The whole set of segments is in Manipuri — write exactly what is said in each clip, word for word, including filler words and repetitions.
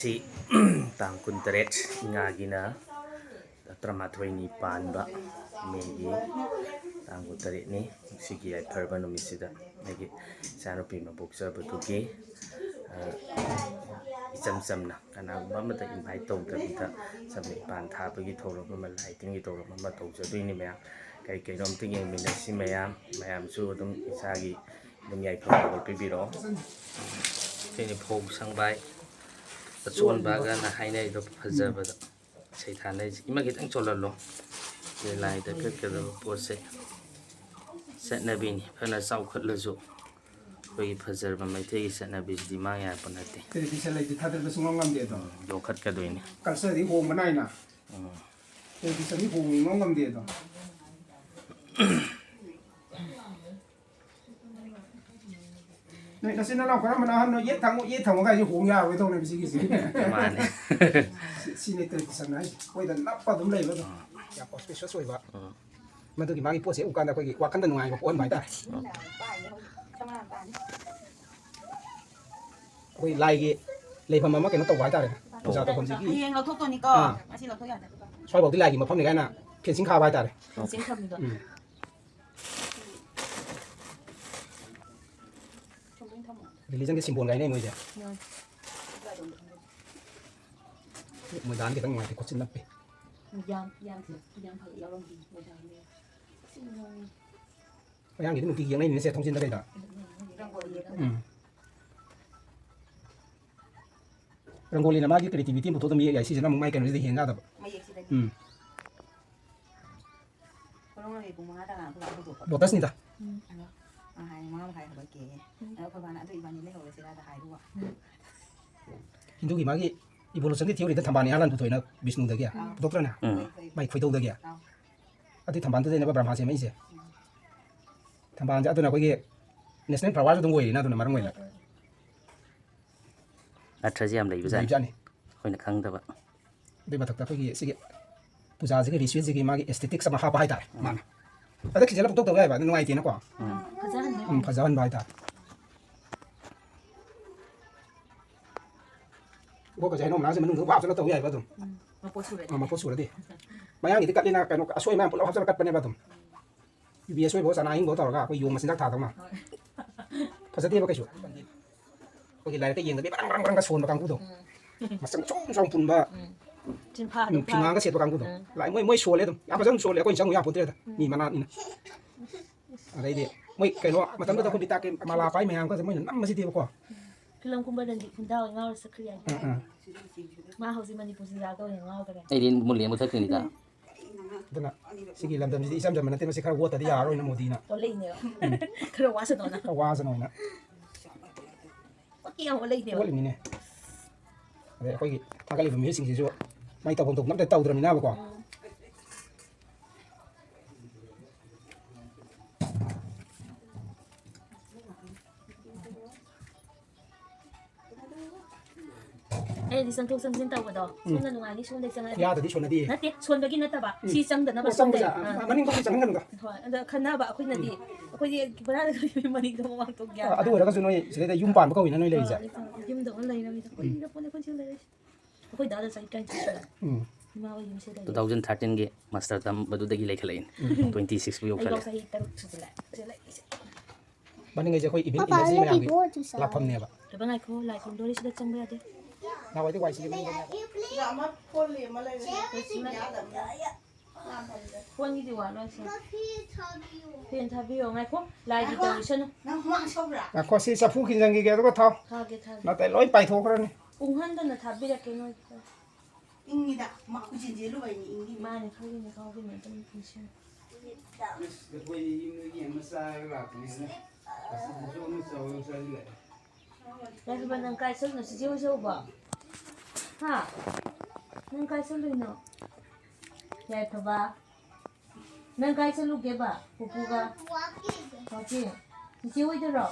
ꯁꯤ ꯇꯥꯡ ꯀꯨꯟꯇꯔꯦꯠ, ꯏꯉꯥꯒꯤꯅ ꯇꯔꯥꯃꯥꯊꯣꯏꯅꯤ ꯄꯥꯟꯕ, ꯃꯦꯒꯤ ꯇꯥꯡ ꯀꯨꯟꯇꯔꯦꯠꯅꯤ꯫ ꯁꯤꯒꯤ ꯌꯥꯏꯐꯔꯕ ꯅꯨꯃꯤꯠꯁꯤꯗ ꯑꯩꯒꯤ ꯏꯆꯥꯅꯨꯄꯤ ꯑꯃ ꯄꯣꯛꯆꯕꯗꯨꯒꯤ, ꯑ, ꯏꯆꯝ ꯆꯝꯅ ꯀꯅꯥꯒꯨꯝꯕ ꯑꯃꯗ invite ꯇꯧꯗꯕꯤꯗ ꯆꯝꯅ ꯏꯄꯥꯟ ꯊꯥꯕꯒꯤ ꯊꯧꯔꯝ ꯑꯃ, ꯂꯥꯏ ꯇꯤꯟꯒꯤ ꯊꯧꯔꯝ ꯑꯃ ꯇꯧꯖꯗꯣꯏꯅꯤ ꯃꯌꯥꯝ꯫ ꯀꯩ ꯀꯩꯅꯣ ꯑꯝꯇ ꯌꯦꯡꯃꯤꯟꯅꯁꯤ ꯃꯌꯥꯝ꯫ ꯃꯌꯥꯝꯁꯨ ꯑꯗꯨꯝ ꯏꯆꯥꯒꯤ ꯑꯗꯨꯝ ꯌꯥꯏꯐꯅꯕ ꯄꯤꯕꯤꯔꯛꯑꯣ꯫ ꯁꯤꯅꯤ ꯐꯧ ꯁꯪꯕꯥꯏ ꯑꯆꯣꯟꯕꯒꯅ ꯍꯥꯏꯅꯔꯤꯗꯣ ꯐꯖꯕꯗ꯫ ꯁꯩꯊꯥꯅꯔꯤꯁꯦ ꯏꯃꯥ ꯈꯤꯇꯪ ꯆꯣꯜꯍꯜꯂꯣ꯫ ꯂꯤꯂꯥꯏꯗ ꯀꯠꯀꯗꯕ ꯄꯣꯠꯁꯦ ꯆꯠꯅꯕꯤꯅꯤ꯫ ꯐꯅ ꯆꯥꯎꯈꯠꯂꯁꯨ ꯑꯩꯈꯣꯏꯒꯤ ꯐꯖꯔꯕ ꯃꯩꯇꯩꯒꯤ ꯆꯠꯅꯕꯤꯁꯤꯗꯤ ꯃꯥꯡ ꯌꯥꯄ ꯅꯠꯇꯦ꯫ Tradition ꯂꯩꯇꯦ ꯊꯥꯗꯣꯛꯄ ꯁꯨꯡꯉꯝ ꯉꯝꯗꯦ ꯑꯗꯣ꯫ ꯎꯝ, ꯌꯣꯛꯈꯠꯀꯗꯣꯏꯅꯤ꯫ Culture ꯗꯤ ꯍꯣꯡꯕ ꯅꯥꯏꯅ꯫ ꯎꯝ꯫ Tradition ꯗꯤ ꯍꯣꯡꯕ ꯉꯝꯗꯦ ꯑꯗꯣ꯫ ꯅꯣꯏ ꯅꯆꯤꯟ ꯅꯅꯥꯎ ꯀꯔꯝꯕꯅ ꯑꯍꯟꯅꯣ? ꯌꯦꯠ ꯊꯪꯉꯨ, ꯌꯦꯠ ꯊꯪꯉꯨ ꯀꯥꯏꯁꯦ ꯍꯣꯡ ꯌꯥꯔꯣꯏꯗꯧꯅꯦꯕ ꯁꯤꯒꯤꯁꯦ꯫ ꯃꯥꯅꯦ꯫ ꯁꯤ-, ꯁꯤꯅꯦ tradition ꯍꯥꯏꯁꯦ꯫ ꯑꯩꯈꯣꯏꯗ ꯅꯞꯄ ꯑꯗꯨꯝ ꯂꯩꯕ ꯑꯗꯨꯝ꯫ ꯌꯥꯝ auspicious ꯑꯣꯏꯕ꯫ ꯎꯝ꯫ ꯃꯗꯨꯒꯤ ꯃꯥꯒꯤ ꯄꯣꯠꯁꯦ ꯎꯕ ꯀꯥꯟꯗ ꯑꯩꯈꯣꯏꯒꯤ ꯋꯥꯈꯟꯗ ꯅꯨꯡꯉꯥꯏꯕ ꯄꯣꯛꯍꯟꯕ ꯍꯥꯏꯇꯥꯔꯦ꯫ ꯑꯩꯈꯣꯏ ꯂꯥꯏꯒꯤ ꯂꯩꯐꯝ ꯑꯃ ꯀꯩꯅꯣ ꯇꯧꯕ ꯍꯥꯏꯇꯥꯔꯦ꯫ ꯄꯨꯖꯥ ꯇꯧꯐꯝꯁꯤꯒꯤ ꯍꯌꯦꯡ ꯂꯧꯊꯣꯛꯇꯣꯏꯅꯤꯀꯣ꯫ ꯑꯥ꯫ ꯉꯁꯤ ꯂꯧꯊꯣꯛ ꯌꯥꯗꯦ꯫ ꯁ꯭ꯋꯥꯏꯐꯥꯎꯗꯤ ꯂꯥꯏꯒꯤ ꯃꯐꯝꯅꯤ ꯀꯥꯏꯅ fencing ꯈꯥꯕ ꯍꯥꯏꯇꯥꯔꯦ꯫ Fencing ꯊꯝꯃꯤꯕ꯫ ꯎꯝ꯫ Religion ꯒꯤ symbol ꯒꯥꯏꯅ ꯃꯣꯏꯁꯦ꯫ ꯎꯝ꯫ ꯃꯣꯏꯗꯥꯟ ꯈꯤꯇꯪ ꯅꯨꯡꯉꯥꯏꯇꯦ, ꯈꯨꯠꯁꯤ ꯅꯞꯄꯤ꯫ ꯌꯥꯝ, ꯌꯥꯝ, ꯌꯥꯝ ꯐꯕ ꯌꯥꯎꯔꯝꯗꯦ ꯃꯣꯏꯗꯥꯟꯗꯤ꯫ ꯃꯌꯥꯡꯒꯤꯗꯤ ꯅꯨꯡꯇꯤꯒꯤ ꯌꯦꯡꯅꯩꯅꯤꯅꯦ ꯁꯦ, ꯊꯣꯡꯖꯤꯟꯗ ꯀꯩꯗ꯫ ꯎꯝ꯫ ꯔꯪꯒꯣꯂꯤꯅ ꯃꯥꯒꯤ creativity ꯑꯃ ꯄꯨꯊꯣꯛꯑꯒ ꯃꯌꯦꯛ ꯌꯥꯏ, ꯁꯤꯁꯤꯅ ꯑꯃꯨꯛ ꯃꯥꯏ ꯀꯩꯅꯣꯁꯤꯗ ꯍꯦꯟ ꯌꯥꯗꯕ꯫ ꯃꯌꯦꯛꯁꯤꯗꯒꯤ꯫ ꯎꯝ꯫ ꯍꯣꯔꯣꯡ ꯂꯩ ꯄꯨꯡ ꯃꯉꯥ ꯇꯥꯔꯥ ꯑꯩꯈꯣꯏ ꯕꯥ ꯍꯧꯗꯣꯛꯄ꯫ Lotus ꯅꯤꯗ꯫ ꯎꯝ꯫ ꯑꯗꯣ ꯃꯥ ꯍꯥꯏ ꯃꯉꯥ ꯃꯈꯥꯏ ꯍꯧꯒꯠꯀꯦꯌꯦ꯫ ꯎꯝ꯫ ꯑꯗꯣ ꯑꯩꯈꯣꯏ ꯕꯥꯅ ꯑꯗꯨ ꯏꯕꯥꯅꯤ ꯂꯩꯍꯧꯔꯁꯤꯔꯥꯗ ꯍꯥꯏꯔꯨꯕ꯫ ꯎꯝ꯫ ꯍꯤꯟꯗꯨꯒꯤ ꯃꯥꯒꯤ evolution ꯒꯤ theory ꯗ ꯊꯝꯕꯥꯜꯅ ꯏꯍꯥꯟ ꯍꯥꯟꯅ ꯄꯨꯊꯣꯛꯑꯦꯅ ꯕꯤꯁꯅꯨꯗꯒꯤ꯫ ꯎꯝ꯫ ꯄꯨꯊꯣꯛꯇ꯭ꯔꯅꯦ? ꯎꯝ꯫ ꯃꯥꯏ ꯈꯣꯏꯗꯧꯗꯒꯤ꯫ ꯑꯥꯎ꯫ ꯑꯗꯨꯏ ꯊꯝꯕꯥꯜꯗꯨꯗꯩꯅꯦꯕ ꯕ꯭ꯔꯍ꯭ꯃꯥ ꯁꯦꯝꯃꯛꯏꯁꯦ꯫ ꯎꯝ꯫ ꯊꯝꯕꯥꯜꯁꯦ ꯑꯗꯨꯅ ꯑꯩꯈꯣꯏꯒꯤ national flower ꯁꯨ ꯑꯗꯨꯝ ꯑꯣꯏꯔꯤꯅ ꯑꯗꯨꯅ ꯃꯔꯝ ꯑꯣꯏꯅ꯫ ꯑꯔꯊꯁꯦ ꯌꯥꯝ ꯂꯩꯕꯖꯥꯠꯅꯤ꯫ ꯂꯩꯕꯖꯥꯠꯅꯤ꯫ ꯑꯩꯈꯣꯏꯅ ꯈꯪꯗꯕ꯫ ꯑꯗꯨꯏ ꯃꯊꯛꯇ ꯑꯩꯈꯣꯏꯒꯤ ꯁꯤꯒꯤ ꯄꯨꯖꯥꯁꯤꯒꯤ ritual ꯁꯤꯒꯤ ꯃꯥꯒꯤ aesthetics ꯑꯃ ꯍꯥꯞꯄ ꯍꯥꯏꯇꯥꯔꯦ ꯎꯝ꯫ ꯃꯥꯅ꯫ ꯑꯗ ꯈꯤꯖꯤꯜꯂ ꯄꯨꯡꯇꯧ ꯇꯧ ꯌꯥꯏꯕ, ꯑꯗꯨ ꯅꯨꯡꯉꯥꯏꯇꯦꯅꯀꯣ꯫ ꯎꯝ꯫ ꯐꯖꯍꯟꯕ꯫ ꯎꯝ, ꯐꯖꯍꯟꯕ ꯍꯥꯏꯇꯥꯔꯦ꯫ ꯀꯣꯛꯀꯁꯦ ꯍꯩꯅꯧ ꯃꯅꯥꯁꯦ ꯃꯅꯨꯡꯗ ꯍꯥꯞꯆꯜꯂ ꯇꯧ ꯌꯥꯏꯕ ꯑꯗꯨꯝ꯫ ꯎꯝ, ꯃꯄꯣꯠ ꯁꯨꯔꯗꯤ꯫ ꯑꯥ, ꯃꯄꯣꯠ ꯁꯨꯔꯗꯤ꯫ ꯃꯌꯥꯡꯒꯤꯗꯤ ꯀꯠꯂꯤꯅ ꯀꯩꯅꯣ ꯑꯁꯣꯏ ꯃꯌꯥꯝ ꯄꯨꯂꯞ ꯍꯥꯞꯆꯜꯂ ꯀꯠꯄꯅꯦꯕ ꯑꯗꯨꯝ꯫ ꯌꯨ ꯕꯤ ꯑꯦꯁ ꯑꯣꯏꯕ ꯆꯅꯥ ꯑꯍꯤꯡꯕ ꯇꯧꯔꯒ ꯑꯩꯈꯣꯏ ꯌꯣꯡ ꯃꯆꯤꯟꯖꯥꯛ ꯊꯥꯗꯧꯅ꯫ ꯍꯣꯏ꯫ ꯐꯖꯗꯦꯕ ꯀꯩꯁꯨ꯫ ꯑꯩꯈꯣꯏꯒꯤ ꯂꯥꯏꯔꯤꯛꯇ ꯌꯦꯡꯗꯕꯤ ꯕꯔꯪ ꯕꯔꯪ ꯕꯔꯪꯒ ꯁꯣꯟꯕ ꯀꯥꯡꯕꯨꯗꯣ꯫ ꯎꯝ꯫ ꯃꯁꯝ ꯁꯣꯡ ꯁꯣꯡ ꯄꯨꯟꯕ, ꯎꯝ꯫ ꯆꯤꯟꯐꯥ ꯎꯝ, ꯅꯨꯡꯐꯥ꯫ ꯐꯤꯉꯥꯡꯒ ꯁꯦꯠꯄ ꯀꯥꯡꯕꯨꯗꯣ꯫ ꯎꯝ꯫ ꯂꯥꯏ ꯃꯣꯏ, ꯃꯣꯏ ꯁꯣꯜꯂꯦ ꯑꯗꯨꯝ꯫ ꯌꯥꯝ ꯐꯖꯅ ꯁꯣꯜꯂꯦ꯫ ꯑꯩꯈꯣꯏ ꯆꯪꯉꯨ ꯌꯥꯄꯣꯠꯇ꯭ꯔꯦꯗ꯫ ꯎꯝ꯫ ꯃꯤ ꯃꯅꯥꯠꯅꯤꯅ꯫ ꯑꯗꯩꯗꯤ ꯃꯣꯏ ꯀꯩꯅꯣ ꯃꯇꯝꯗꯨꯗ ꯑꯩꯈꯣꯏ ꯂꯤꯇꯥ ꯀꯦ ꯃꯥꯂꯥ ꯄꯥꯏ ꯃꯌꯥꯝꯒꯁꯦ ꯃꯣꯏꯅ ꯅꯝꯕꯁꯤꯗꯤꯕꯀꯣ꯫ ꯐꯤꯂꯝ ꯀꯨꯝꯕ ꯔꯟꯖꯤꯠ ꯍꯨꯟꯗꯥ ꯍꯣꯏ ꯉꯥꯎꯔ ꯆꯠꯈ꯭ꯔꯦ ꯍꯥꯏꯗꯤ꯫ ꯎꯝ, ꯎꯝ꯫ ꯃꯥ ꯍꯧꯖꯤꯛ ꯃꯅꯤꯄꯨꯔ ꯆꯤꯟꯖꯥꯛꯇ ꯑꯣꯏꯅ ꯉꯥꯎꯈ꯭ꯔꯦ꯫ ꯑꯩꯗꯤ ꯃꯨꯂꯦꯟꯕꯨ ꯊꯛꯇꯣꯏꯅꯤꯗ꯫ ꯑꯗꯨꯅ ꯁꯤꯒꯤ ꯂꯝꯗꯝꯁꯤꯗꯤ ꯏꯆꯝ ꯆꯝꯕ ꯅꯠꯇꯦ, ꯃꯁꯤ ꯈꯔ ꯋꯥꯠꯇꯗꯤ ꯌꯥꯔꯔꯣꯏꯅ ꯃꯣꯗꯤꯅ꯫ ꯑꯣꯜꯂꯛꯏꯅꯦꯕ꯫ ꯎꯝ꯫ ꯈꯔ ꯋꯥꯁꯅꯣꯅ꯫ ꯈꯔ ꯋꯥꯁꯅꯣꯅ꯫ ꯋꯥꯠꯀꯦ ꯌꯥꯝ ꯑꯣꯜꯂꯛꯏꯅꯦꯕ꯫ ꯑꯣꯜꯂꯤꯃꯤꯅꯦ꯫ ꯑꯗꯩ ꯑꯩꯈꯣꯏꯒꯤ ꯊꯥꯒꯠꯂꯤꯕ ꯃꯤꯑꯣꯏꯁꯤꯡꯁꯤꯁꯨ ꯃꯥꯏ ꯇꯧꯐꯝ ꯊꯣꯛꯄ ꯑꯝꯇ ꯇꯧꯗ꯭ꯔꯃꯤꯅꯕꯀꯣ꯫ ꯎꯝ꯫ ꯑꯩꯗꯤ ꯆꯪꯊꯣꯛ ꯆꯪꯁꯤꯟ ꯇꯧꯕꯗꯣ ꯎꯝ꯫ ꯁꯣꯝꯅ ꯅꯨꯡꯉꯥꯏꯅꯤ, ꯁꯣꯝꯗ ꯆꯪꯉꯗꯤ꯫ ꯌꯥꯗꯗꯤ ꯁꯣꯟꯅꯗꯤ꯫ ꯅꯠꯇꯦ, ꯁꯣꯟꯕꯒꯤ ꯅꯠꯇꯕ꯫ ꯎꯝ꯫ ꯁꯤ ꯆꯪꯗꯅꯕ ꯑꯣ, ꯆꯪꯕꯁꯦ, ꯁꯣꯝꯗ꯫ ꯑꯥ꯫ ꯃꯅꯤꯡꯗꯣ ꯆꯪꯍꯟꯒꯅꯨꯗ꯫ ꯍꯣꯏ, ꯑꯗ ꯈꯟꯅꯕ ꯑꯩꯈꯣꯏꯅꯗꯤ꯫ ꯎꯝ꯫ ꯑꯩꯈꯣꯏꯗꯤ ꯕꯔꯥꯗ ꯂꯩꯕ ꯃꯅꯤꯡꯗꯣ ꯃꯃꯥꯡ ꯊꯣꯛ ꯒ꯭ꯌꯥꯟ ꯑꯥ, ꯑꯗꯨ ꯇꯥꯗꯦ꯫ ꯑꯣꯏꯔꯒꯁꯨ ꯅꯣꯏ ꯁꯤꯗꯩꯗ ꯌꯨꯝ ꯄꯥꯟꯕ ꯀꯧꯏꯅ ꯅꯣꯏ ꯂꯩꯔꯤꯁꯦ꯫ ꯑꯥ, ꯌꯨꯝꯗ ꯑꯃ ꯂꯩꯔꯝꯃꯤꯗꯣ꯫ ꯎꯝ꯫ ꯀꯨꯏꯔ ꯄꯣꯠꯅꯤ ꯑꯩꯈꯣꯏ ꯁꯤꯗ ꯂꯩꯔꯤꯁꯦ꯫ ꯑꯩꯈꯣꯏ ꯗꯥꯗꯣ ꯆꯍꯤ ꯇꯔꯥꯅꯤꯊꯣꯏ ꯁꯨꯔꯦ꯫ ꯎꯝ꯫ ꯏꯃꯥ ꯍꯣꯏ ꯌꯨꯝ ꯁꯤꯗ ꯂꯩꯔꯦ꯫ Two thousand thirteen ꯒꯤ master ꯇꯝꯕꯗꯨꯗꯒꯤ ꯂꯩꯈꯠꯂꯛꯏꯅꯦ꯫ ꯎꯝ꯫ Twenty six ꯄꯨ ꯑꯩꯐꯥꯎ ꯌꯧꯈꯠꯂꯛꯑꯦ꯫ ꯆꯍꯤ ꯇꯔꯨꯛ ꯁꯨꯖꯤꯜꯂꯛꯑꯦ꯫ ꯁꯤꯗ ꯂꯩꯔꯤꯁꯦ꯫ ꯃꯅꯤꯡꯉꯩꯁꯦ ꯑꯩꯈꯣꯏ event ꯄꯥꯄꯥ, energy ꯑꯩꯅ ꯃꯌꯥꯝꯒꯤ ꯄꯤꯕ ꯑꯣꯏꯔꯁꯨ ꯆꯥꯎ꯫ ꯂꯥꯛꯐꯝꯅꯦꯕ꯫ ꯀꯩꯕ ꯉꯥꯏꯈꯣ, ꯂꯥꯏ ꯈꯨꯔꯨꯝꯗꯣꯔꯤ, ꯁꯤꯗ ꯆꯪꯕ ꯌꯥꯗꯦ꯫ ꯅꯍꯥꯟꯋꯥꯏꯗꯤ ꯋꯥꯏ ꯁꯤꯠꯂꯤ ꯃꯅꯤꯡꯗꯅꯦ꯫ ꯁꯤꯗ ꯑꯃ ꯐꯣꯜꯂꯤ ꯑꯃ ꯂꯩꯔꯦ꯫ ꯐꯣꯟꯒꯤꯗꯤ ꯋꯥꯠꯂꯣꯏ ꯁꯦ꯫ ꯐꯦꯟ ꯊꯥꯕꯤꯌꯣ꯫ ꯉꯥꯏꯈꯣ, ꯂꯥꯏꯒꯤ ꯉꯥꯏꯈꯣ꯫ ꯇꯧꯔꯨꯁꯅꯨ꯫ ꯅꯪ ꯍꯨꯃꯥꯡ ꯁꯧꯕ꯭ꯔꯥ? ꯉꯥꯏꯈꯣ, ꯁꯤ ꯆꯐꯨ ꯈꯤꯟꯖꯟꯈꯤꯒꯦ, ꯑꯗꯨꯒ ꯊꯥꯎ꯫ ꯊꯥꯒꯦ, ꯊꯥꯒꯦ꯫ ꯅꯠꯇꯦ, ꯂꯣꯏ ꯄꯥꯏꯊꯣꯛꯈ꯭ꯔꯅꯤ꯫ ꯎꯪꯍꯟꯗꯅ ꯊꯥꯕꯤꯔꯛꯀꯦ ꯅꯣꯏ꯫ ꯏꯪꯉꯤꯗ, ꯃꯥ ꯀꯣꯏꯆꯦꯟ ꯆꯦꯜꯂꯨꯕꯩꯅꯤ, ꯏꯪꯉꯤ꯫ ꯃꯥꯅꯦ, ꯈꯪꯉꯤꯅꯦ, ꯈꯪꯍꯧꯗꯦꯅꯦ, ꯑꯗꯨꯝ ꯄꯨꯟꯁꯤꯅꯤ꯫ ꯑꯁ, ꯑꯩꯈꯣꯏꯗꯤ ꯌꯨꯝꯗꯒꯤ ꯑꯃ ꯆꯥꯔꯒ ꯂꯥꯛꯄꯅꯤꯅ, ꯑꯁꯤꯗꯁꯨ ꯑꯃ ꯆꯥꯎ ꯆꯥꯁꯤꯜꯂꯛꯑꯦ꯫ ꯌꯥꯏꯐꯕ, ꯅꯪ ꯀꯥꯏ ꯆꯠꯂꯤꯅꯣ? ꯆꯤꯆꯦ ꯍꯣꯏ ꯆꯠꯂꯨꯕꯣ? ꯍꯥ? ꯅꯪ ꯀꯥꯏ ꯆꯠꯂꯨꯏꯅꯣ? ꯌꯥꯏꯐꯕ, ꯅꯪ ꯀꯥꯏ ꯆꯠꯂꯨꯒꯦꯕ ꯄꯨꯄꯨꯒ? Walking꯫ Walking? ꯆꯤꯆꯦ ꯍꯣꯏꯗꯔꯣ?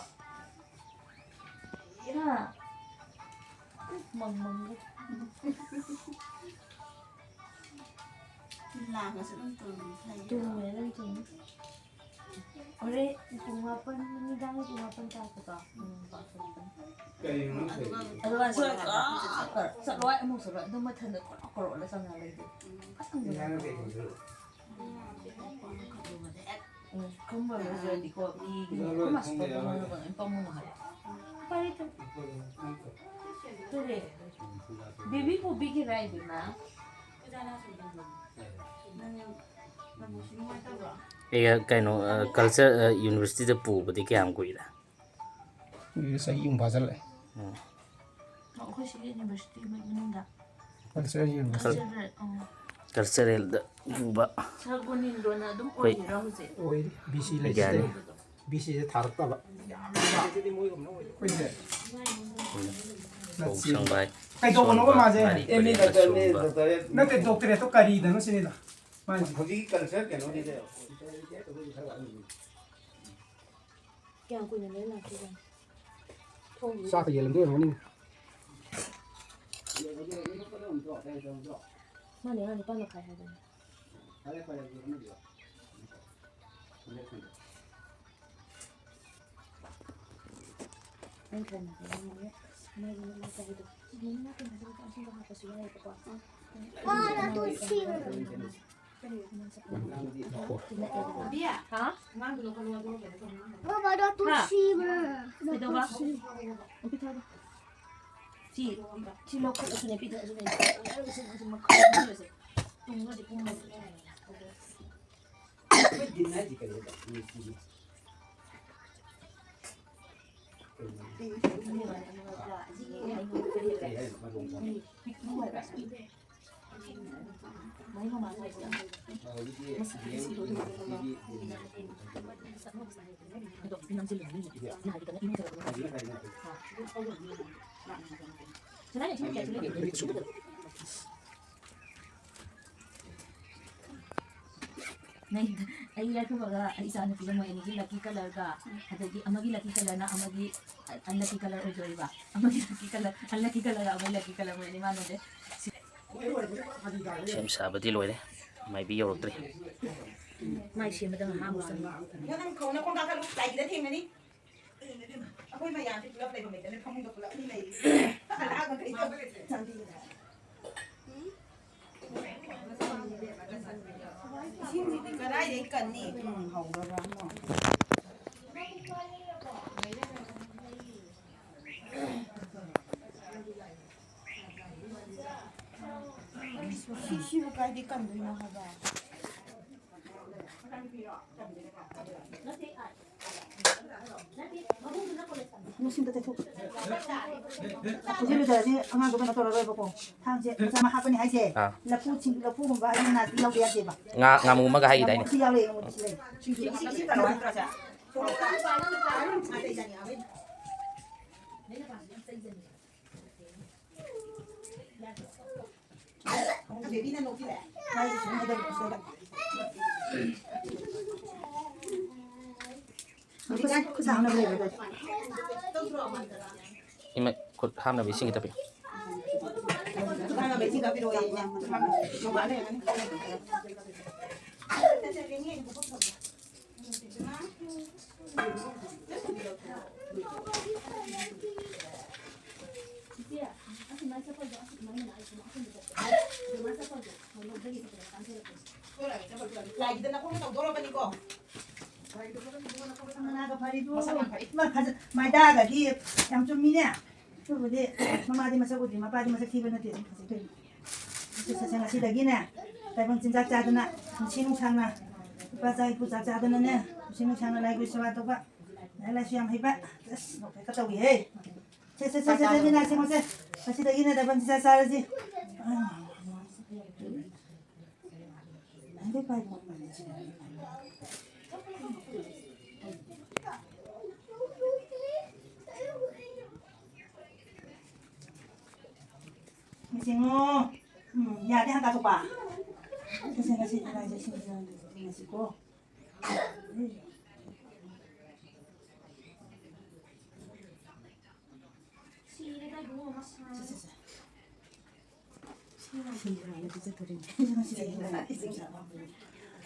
ꯍꯥ? ꯃꯪ ꯃꯪꯒꯦ꯫ ꯂꯥꯡꯉꯁꯨ ꯑꯗꯨꯝ ꯇꯨꯝꯃꯤ꯫ ꯇꯨꯝꯃꯦ, ꯑꯗꯨꯝ ꯇꯨꯝꯃꯤ꯫ ꯍꯣꯔꯦꯟ ꯄꯨꯡ ꯃꯥꯄꯟ, ꯅꯨꯃꯤꯗꯥꯡꯒꯤ ꯄꯨꯡ ꯃꯥꯄꯟ ꯇꯥꯔꯛꯄꯗꯣ꯫ ꯎꯝ, ꯄꯥꯛ ꯆꯠꯄꯅꯤ꯫ ꯀꯔꯤꯅꯣ ꯅꯪ ꯇꯧꯔꯤꯗꯣ? ꯑꯗꯨꯒ ꯁꯣꯏ ꯀꯥ-, ꯀꯥ-, ꯆꯠꯂꯣ ꯍꯥꯏ, ꯑꯃꯨꯛ ꯆꯠꯂꯣ꯫ ꯑꯗꯨꯝ ꯃꯊꯟꯗ ꯀꯣꯔꯣꯛ ꯀꯣꯔꯣꯛꯂ ꯆꯪꯉ ꯂꯩꯗꯣ꯫ ꯎꯝ꯫ ꯑꯁ, ꯏꯟꯖꯥꯡꯅ ꯀꯩ ꯊꯣꯡꯗꯣꯏꯕ? ꯎꯝ, ꯈꯪꯕ ꯂꯣꯏꯖꯔꯗꯤꯀꯣ, ꯃꯤꯒꯤ ꯂꯣꯏ ꯈꯨꯃꯥꯁ ꯈꯪꯗꯦ, ꯇꯧꯕ ꯌꯥꯔꯣꯏ꯫ ꯉꯝꯗꯕ ꯑꯗꯨꯝ ꯄꯪꯉꯨ ꯍꯥꯏ꯫ ꯎꯄꯥꯏ ꯂꯩꯇꯦ꯫ ꯑꯗꯨꯅꯦ꯫ ꯕꯦꯕꯤ ꯄꯨꯕꯤꯒꯦꯔꯥ, ꯏꯕꯦꯝꯃ? ꯑꯦ, ꯀꯩꯅꯣ, ꯑ, ꯀꯜꯆꯔ, ꯑ, ꯌꯨꯅꯤꯚꯔꯁꯤꯇꯤꯗ ꯄꯨꯕꯗꯤ ꯀꯌꯥꯝ ꯀꯨꯏꯔꯦ? ꯀꯨꯏꯔꯦ, ꯆꯍꯤ ꯑꯃ ꯐꯥꯖꯤꯜꯂꯛꯑꯦ꯫ ꯎꯝ꯫ ꯑꯣ, ꯑꯩꯈꯣꯏ ꯁꯤꯒꯤ ꯌꯨꯅꯤꯚꯔꯁꯤꯇꯤ ꯃꯅꯨꯡꯗ꯫ Culture university. ꯀꯜꯆꯔꯦꯜ, ꯑꯣ꯫ ꯀꯜꯆꯔꯦꯜꯗ ꯄꯨꯕ꯫ ꯁꯥꯔ ꯒꯣꯅꯤꯟꯗ꯭ꯔꯣꯅ ꯑꯗꯨꯝ ꯑꯩꯈꯣꯏ ꯑꯣꯏꯔꯤꯔꯣ ꯍꯧꯖꯤꯛ? ꯑꯣꯏꯔꯤ, ꯕꯤ ꯁꯤ ꯂꯩꯁꯤꯗ꯫ ꯕꯤꯁꯤꯁꯦ ꯊꯥꯔꯛꯇꯕ꯫ ꯑꯩꯈꯣꯏꯁꯦ꯫ ꯎꯝ꯫ ꯅꯠꯁꯤ꯫ ꯀꯧꯁꯪꯕꯥꯏ, ꯀꯩꯗꯧꯕꯅꯣꯕ ꯁꯣꯟꯕ, ꯃꯥꯁꯦ? ꯃꯥꯔꯤ ꯑꯦꯝ ꯑꯦ ꯄꯔꯦꯡ ꯗꯣꯛꯇꯔꯅꯦ, ꯑꯁꯣꯝꯕ꯫ ꯗꯣꯛꯇꯔ꯫ ꯅꯠꯇꯦ, ꯗꯣꯛꯇꯔꯦꯠꯇꯣ ꯀꯔꯤꯗꯅꯣ ꯁꯤꯅꯤꯗ꯫ ꯃꯥꯁꯦ꯫ ꯍꯧꯖꯤꯛꯀꯤ ꯀꯜꯆꯔ ꯀꯩꯅꯣꯒꯤꯗꯤ꯫ ꯀꯌꯥꯝ ꯀꯨꯏꯅ ꯂꯩꯔ ꯂꯥꯛꯇꯣꯏꯖꯥꯠꯅꯣ? ꯊꯣꯡꯒꯤ ꯆꯥꯛꯀ ꯌꯦꯜꯂꯝꯗꯣꯏ ꯑꯣꯏꯔꯝꯒꯅꯤ꯫ ꯃꯥꯅꯦ, ꯃꯥꯅꯦ, ꯅꯤꯄꯥꯟ ꯃꯈꯥꯏ ꯍꯥꯏꯕꯅꯦ꯫ ꯅꯪ ꯊꯣꯡꯕꯗꯣ ꯃꯥꯒꯤ ꯃꯃꯥ ꯆꯍꯤꯗꯣ꯫ ꯁꯤꯗꯤ ꯃꯃꯥ ꯀꯩꯅꯣꯗꯣ ꯑꯁꯤꯗ ꯍꯥꯞꯄꯁꯨ ꯌꯥꯏꯌꯦꯕꯀꯣ꯫ ꯃꯥꯅ ꯇꯨ ꯁꯤꯕ꯫ ꯀꯔꯤ? ꯕꯤꯌꯥ? ꯍꯥ? ꯑꯉꯥꯡꯗꯣ ꯂꯧꯈꯠꯂꯣ, ꯑꯗꯨꯒ ꯀꯩꯅꯣ ꯇꯧꯅꯤ꯫ ꯕꯕꯥꯗꯣ ꯇꯨ ꯍꯥ? ꯁꯤꯕ꯫ ꯀꯩꯗꯧꯕ? ꯇꯨ ꯁꯤꯕ꯫ ꯄꯤꯊꯛꯑꯣ꯫ ꯁꯤ, ꯁꯤ ꯂꯧꯈꯠꯂꯁꯨꯅꯦ, ꯄꯤꯊꯛꯑꯁꯨꯅꯦ꯫ ꯁꯤ ꯃꯈꯜ ꯑꯃ ꯂꯩꯕꯁꯦ꯫ ꯇꯨꯝꯃꯗꯤ ꯄꯨꯡ ꯅꯪ, ꯑꯩ ꯌꯥꯏꯐꯕꯒ ꯑꯩ ꯏꯆꯥ ꯅꯨꯄꯤꯒ ꯃꯣꯏ ꯑꯅꯤꯒꯤ lucky colourꯒ, ꯑꯗꯒꯤ ꯑꯃꯒꯤ lucky colourꯅ ꯑꯃꯒꯤ unlucky colour ꯑꯣꯏꯗꯣꯔꯤꯕ, ꯑꯃꯒꯤ lucky colour, unlucky colourꯒ ꯑꯃꯒꯤ lucky colour ꯃꯣꯏ ꯑꯅꯤ ꯃꯥꯟꯅꯗꯦ꯫ ꯁꯦꯝ ꯁꯥꯕꯗꯤ ꯂꯣꯏꯔꯦ, ꯃꯥꯏꯕꯤ ꯌꯧꯔꯛꯇ꯭ꯔꯤ꯫ ꯃꯥꯏ ꯁꯦꯝꯕꯗ ꯉꯥꯏꯍꯥꯛ ꯑꯃꯨꯛ ꯆꯪꯉꯤ꯫ ꯅꯪ ꯈꯣꯡ-, ꯅꯈꯣꯡ ꯀꯥꯈꯠꯂꯨ, ꯂꯥꯏꯒꯤꯗ ꯊꯦꯡꯒꯅꯤ꯫ ꯑꯩꯈꯣꯏ ꯃꯌꯥꯝꯁꯦ ꯄꯨꯂꯞ ꯂꯩꯐꯝ ꯂꯩꯇꯕꯅꯤꯅ ꯐꯃꯨꯡꯗ ꯄꯨꯂꯞ ꯃꯤ ꯂꯩꯔꯤ꯫ ꯍꯜꯂꯛꯑꯒ ꯀꯩ ꯇꯧꯕ ꯆꯥꯟꯕꯤꯗꯅ꯫ ꯏꯁꯤꯡꯁꯤꯗꯤ ꯀꯗꯥꯏꯗꯩ ꯀꯟꯅꯤ? ꯎꯝ, ꯍꯧꯔꯕ꯭ꯔꯥ ꯑꯃ? ꯁꯤ, ꯁꯤꯕꯨ ꯀꯥꯏꯗꯩ ꯀꯟꯗꯣꯏꯅꯣ ꯍꯥꯏꯕ? ꯃꯁꯤꯡꯗ ꯇꯩꯊꯣꯛ꯫ ꯍꯧꯖꯤꯛ ꯂꯨꯖꯔꯗꯤ ꯑꯉꯥꯡꯗꯣ ꯀꯩꯅꯣ ꯇꯧꯔꯔꯣꯏꯕꯀꯣ꯫ ꯊꯥꯡꯁꯦ ꯃꯆꯥ ꯑꯃ ꯍꯥꯞꯄꯅꯤ ꯍꯥꯏꯁꯦ꯫ ꯑꯥ꯫ ꯂꯐꯨ ꯁꯤꯡ-, ꯂꯐꯨꯒꯨꯝꯕ ꯑꯗꯨꯝ ꯅꯥꯁꯄꯇꯤ ꯌꯥꯎꯗ ꯌꯥꯗꯦꯕ꯫ ꯉꯥ, ꯉꯥꯃꯨ ꯑꯃꯒ ꯍꯥꯏꯈꯤꯗꯥꯏꯅꯦ? ꯁꯤ ꯌꯥꯎꯔꯦ, ꯌꯦꯡꯉꯣ, ꯁꯤ ꯂꯩ꯫ ꯁꯤꯡꯖꯨ ꯁꯤ, ꯁꯤ, ꯁꯤ ꯀꯩꯅꯣ ꯅꯠꯇ꯭ꯔꯣ ꯁꯦ? ꯏꯃꯥ, ꯈꯨꯠ ꯍꯥꯝꯅꯕ ꯏꯁꯤꯡ ꯈꯤꯇ ꯄꯤꯌꯨ꯫ ꯂꯥꯏꯒꯤꯗ ꯅꯈꯣꯡꯅ ꯇꯧꯗꯣꯔꯕꯅꯤꯀꯣ꯫ ꯃꯅꯥꯒ ꯐꯔꯤꯗꯨ꯫ ꯃꯁꯛ ꯌꯥꯝ ꯐꯔꯤ꯫ ꯏꯃꯥ ꯐꯖ-, ꯃꯥꯏꯗꯥꯒꯗꯤ ꯌꯥꯝ ꯆꯨꯝꯃꯤꯅꯦ꯫ ꯑꯗꯨꯕꯨꯗꯤ ꯃꯃꯥꯗꯤ ꯃꯁꯛ ꯎꯗ꯭ꯔꯤ, ꯃꯄꯥꯗꯤ ꯃꯁꯛ ꯊꯤꯕ ꯅꯠꯇꯦ, ꯑꯗꯨꯝ ꯐꯖꯩ ꯀꯩꯅꯣ꯫ ꯁꯦ, ꯁꯦ, ꯁꯦ, ꯉꯁꯤꯗꯒꯤꯅꯦ ꯇꯥꯏꯕꯪ ꯆꯤꯟꯖꯥꯛ ꯆꯥꯗꯅ, ꯄꯨꯟꯁꯤ ꯅꯨꯡꯁꯥꯡꯅ, ꯏꯄꯥ ꯏꯆꯥ ꯏꯄꯨ ꯆꯥꯛ ꯆꯥꯗꯅꯅꯦ, ꯄꯨꯟꯁꯤ ꯅꯨꯡꯁꯥꯡꯅ ꯂꯥꯏ ꯒꯨꯔꯨ ꯁꯦꯕꯥ ꯇꯧꯕ, ꯂꯥꯏꯔꯤꯛ ꯂꯥꯏꯁꯨ ꯌꯥꯝ ꯍꯩꯕ, ꯑꯁ, ꯅꯣꯛꯐꯦꯠꯀ ꯇꯧꯏꯍꯦ꯫ ꯁꯦ, ꯁꯦ, ꯁꯦ, ꯁꯦ, ꯁꯦ, ꯃꯤꯅꯥ, ꯁꯦ, ꯃꯣ, ꯁꯦ꯫ ꯉꯁꯤꯗꯒꯤꯅꯦ ꯇꯥꯏꯕꯪ ꯆꯤꯟꯖꯥꯛ ꯆꯥꯔꯁꯤ꯫ ꯌꯦꯡꯉꯣ꯫ ꯎꯝ, ꯌꯥꯗꯦ, ꯍꯪꯒꯥ ꯊꯣꯛꯄ꯫ ꯁꯦ, ꯁꯦ, ꯉꯁꯤ ꯏꯃꯥꯏꯁꯦ ꯁꯤꯡꯖꯨ ꯌꯦꯡꯉꯁꯤꯀꯣ꯫ ꯁꯦ, ꯁꯦ, ꯁꯦ꯫ ꯁꯤ ꯍꯥꯟꯅ ꯄꯤꯖꯊꯣꯔꯤꯅꯦ꯫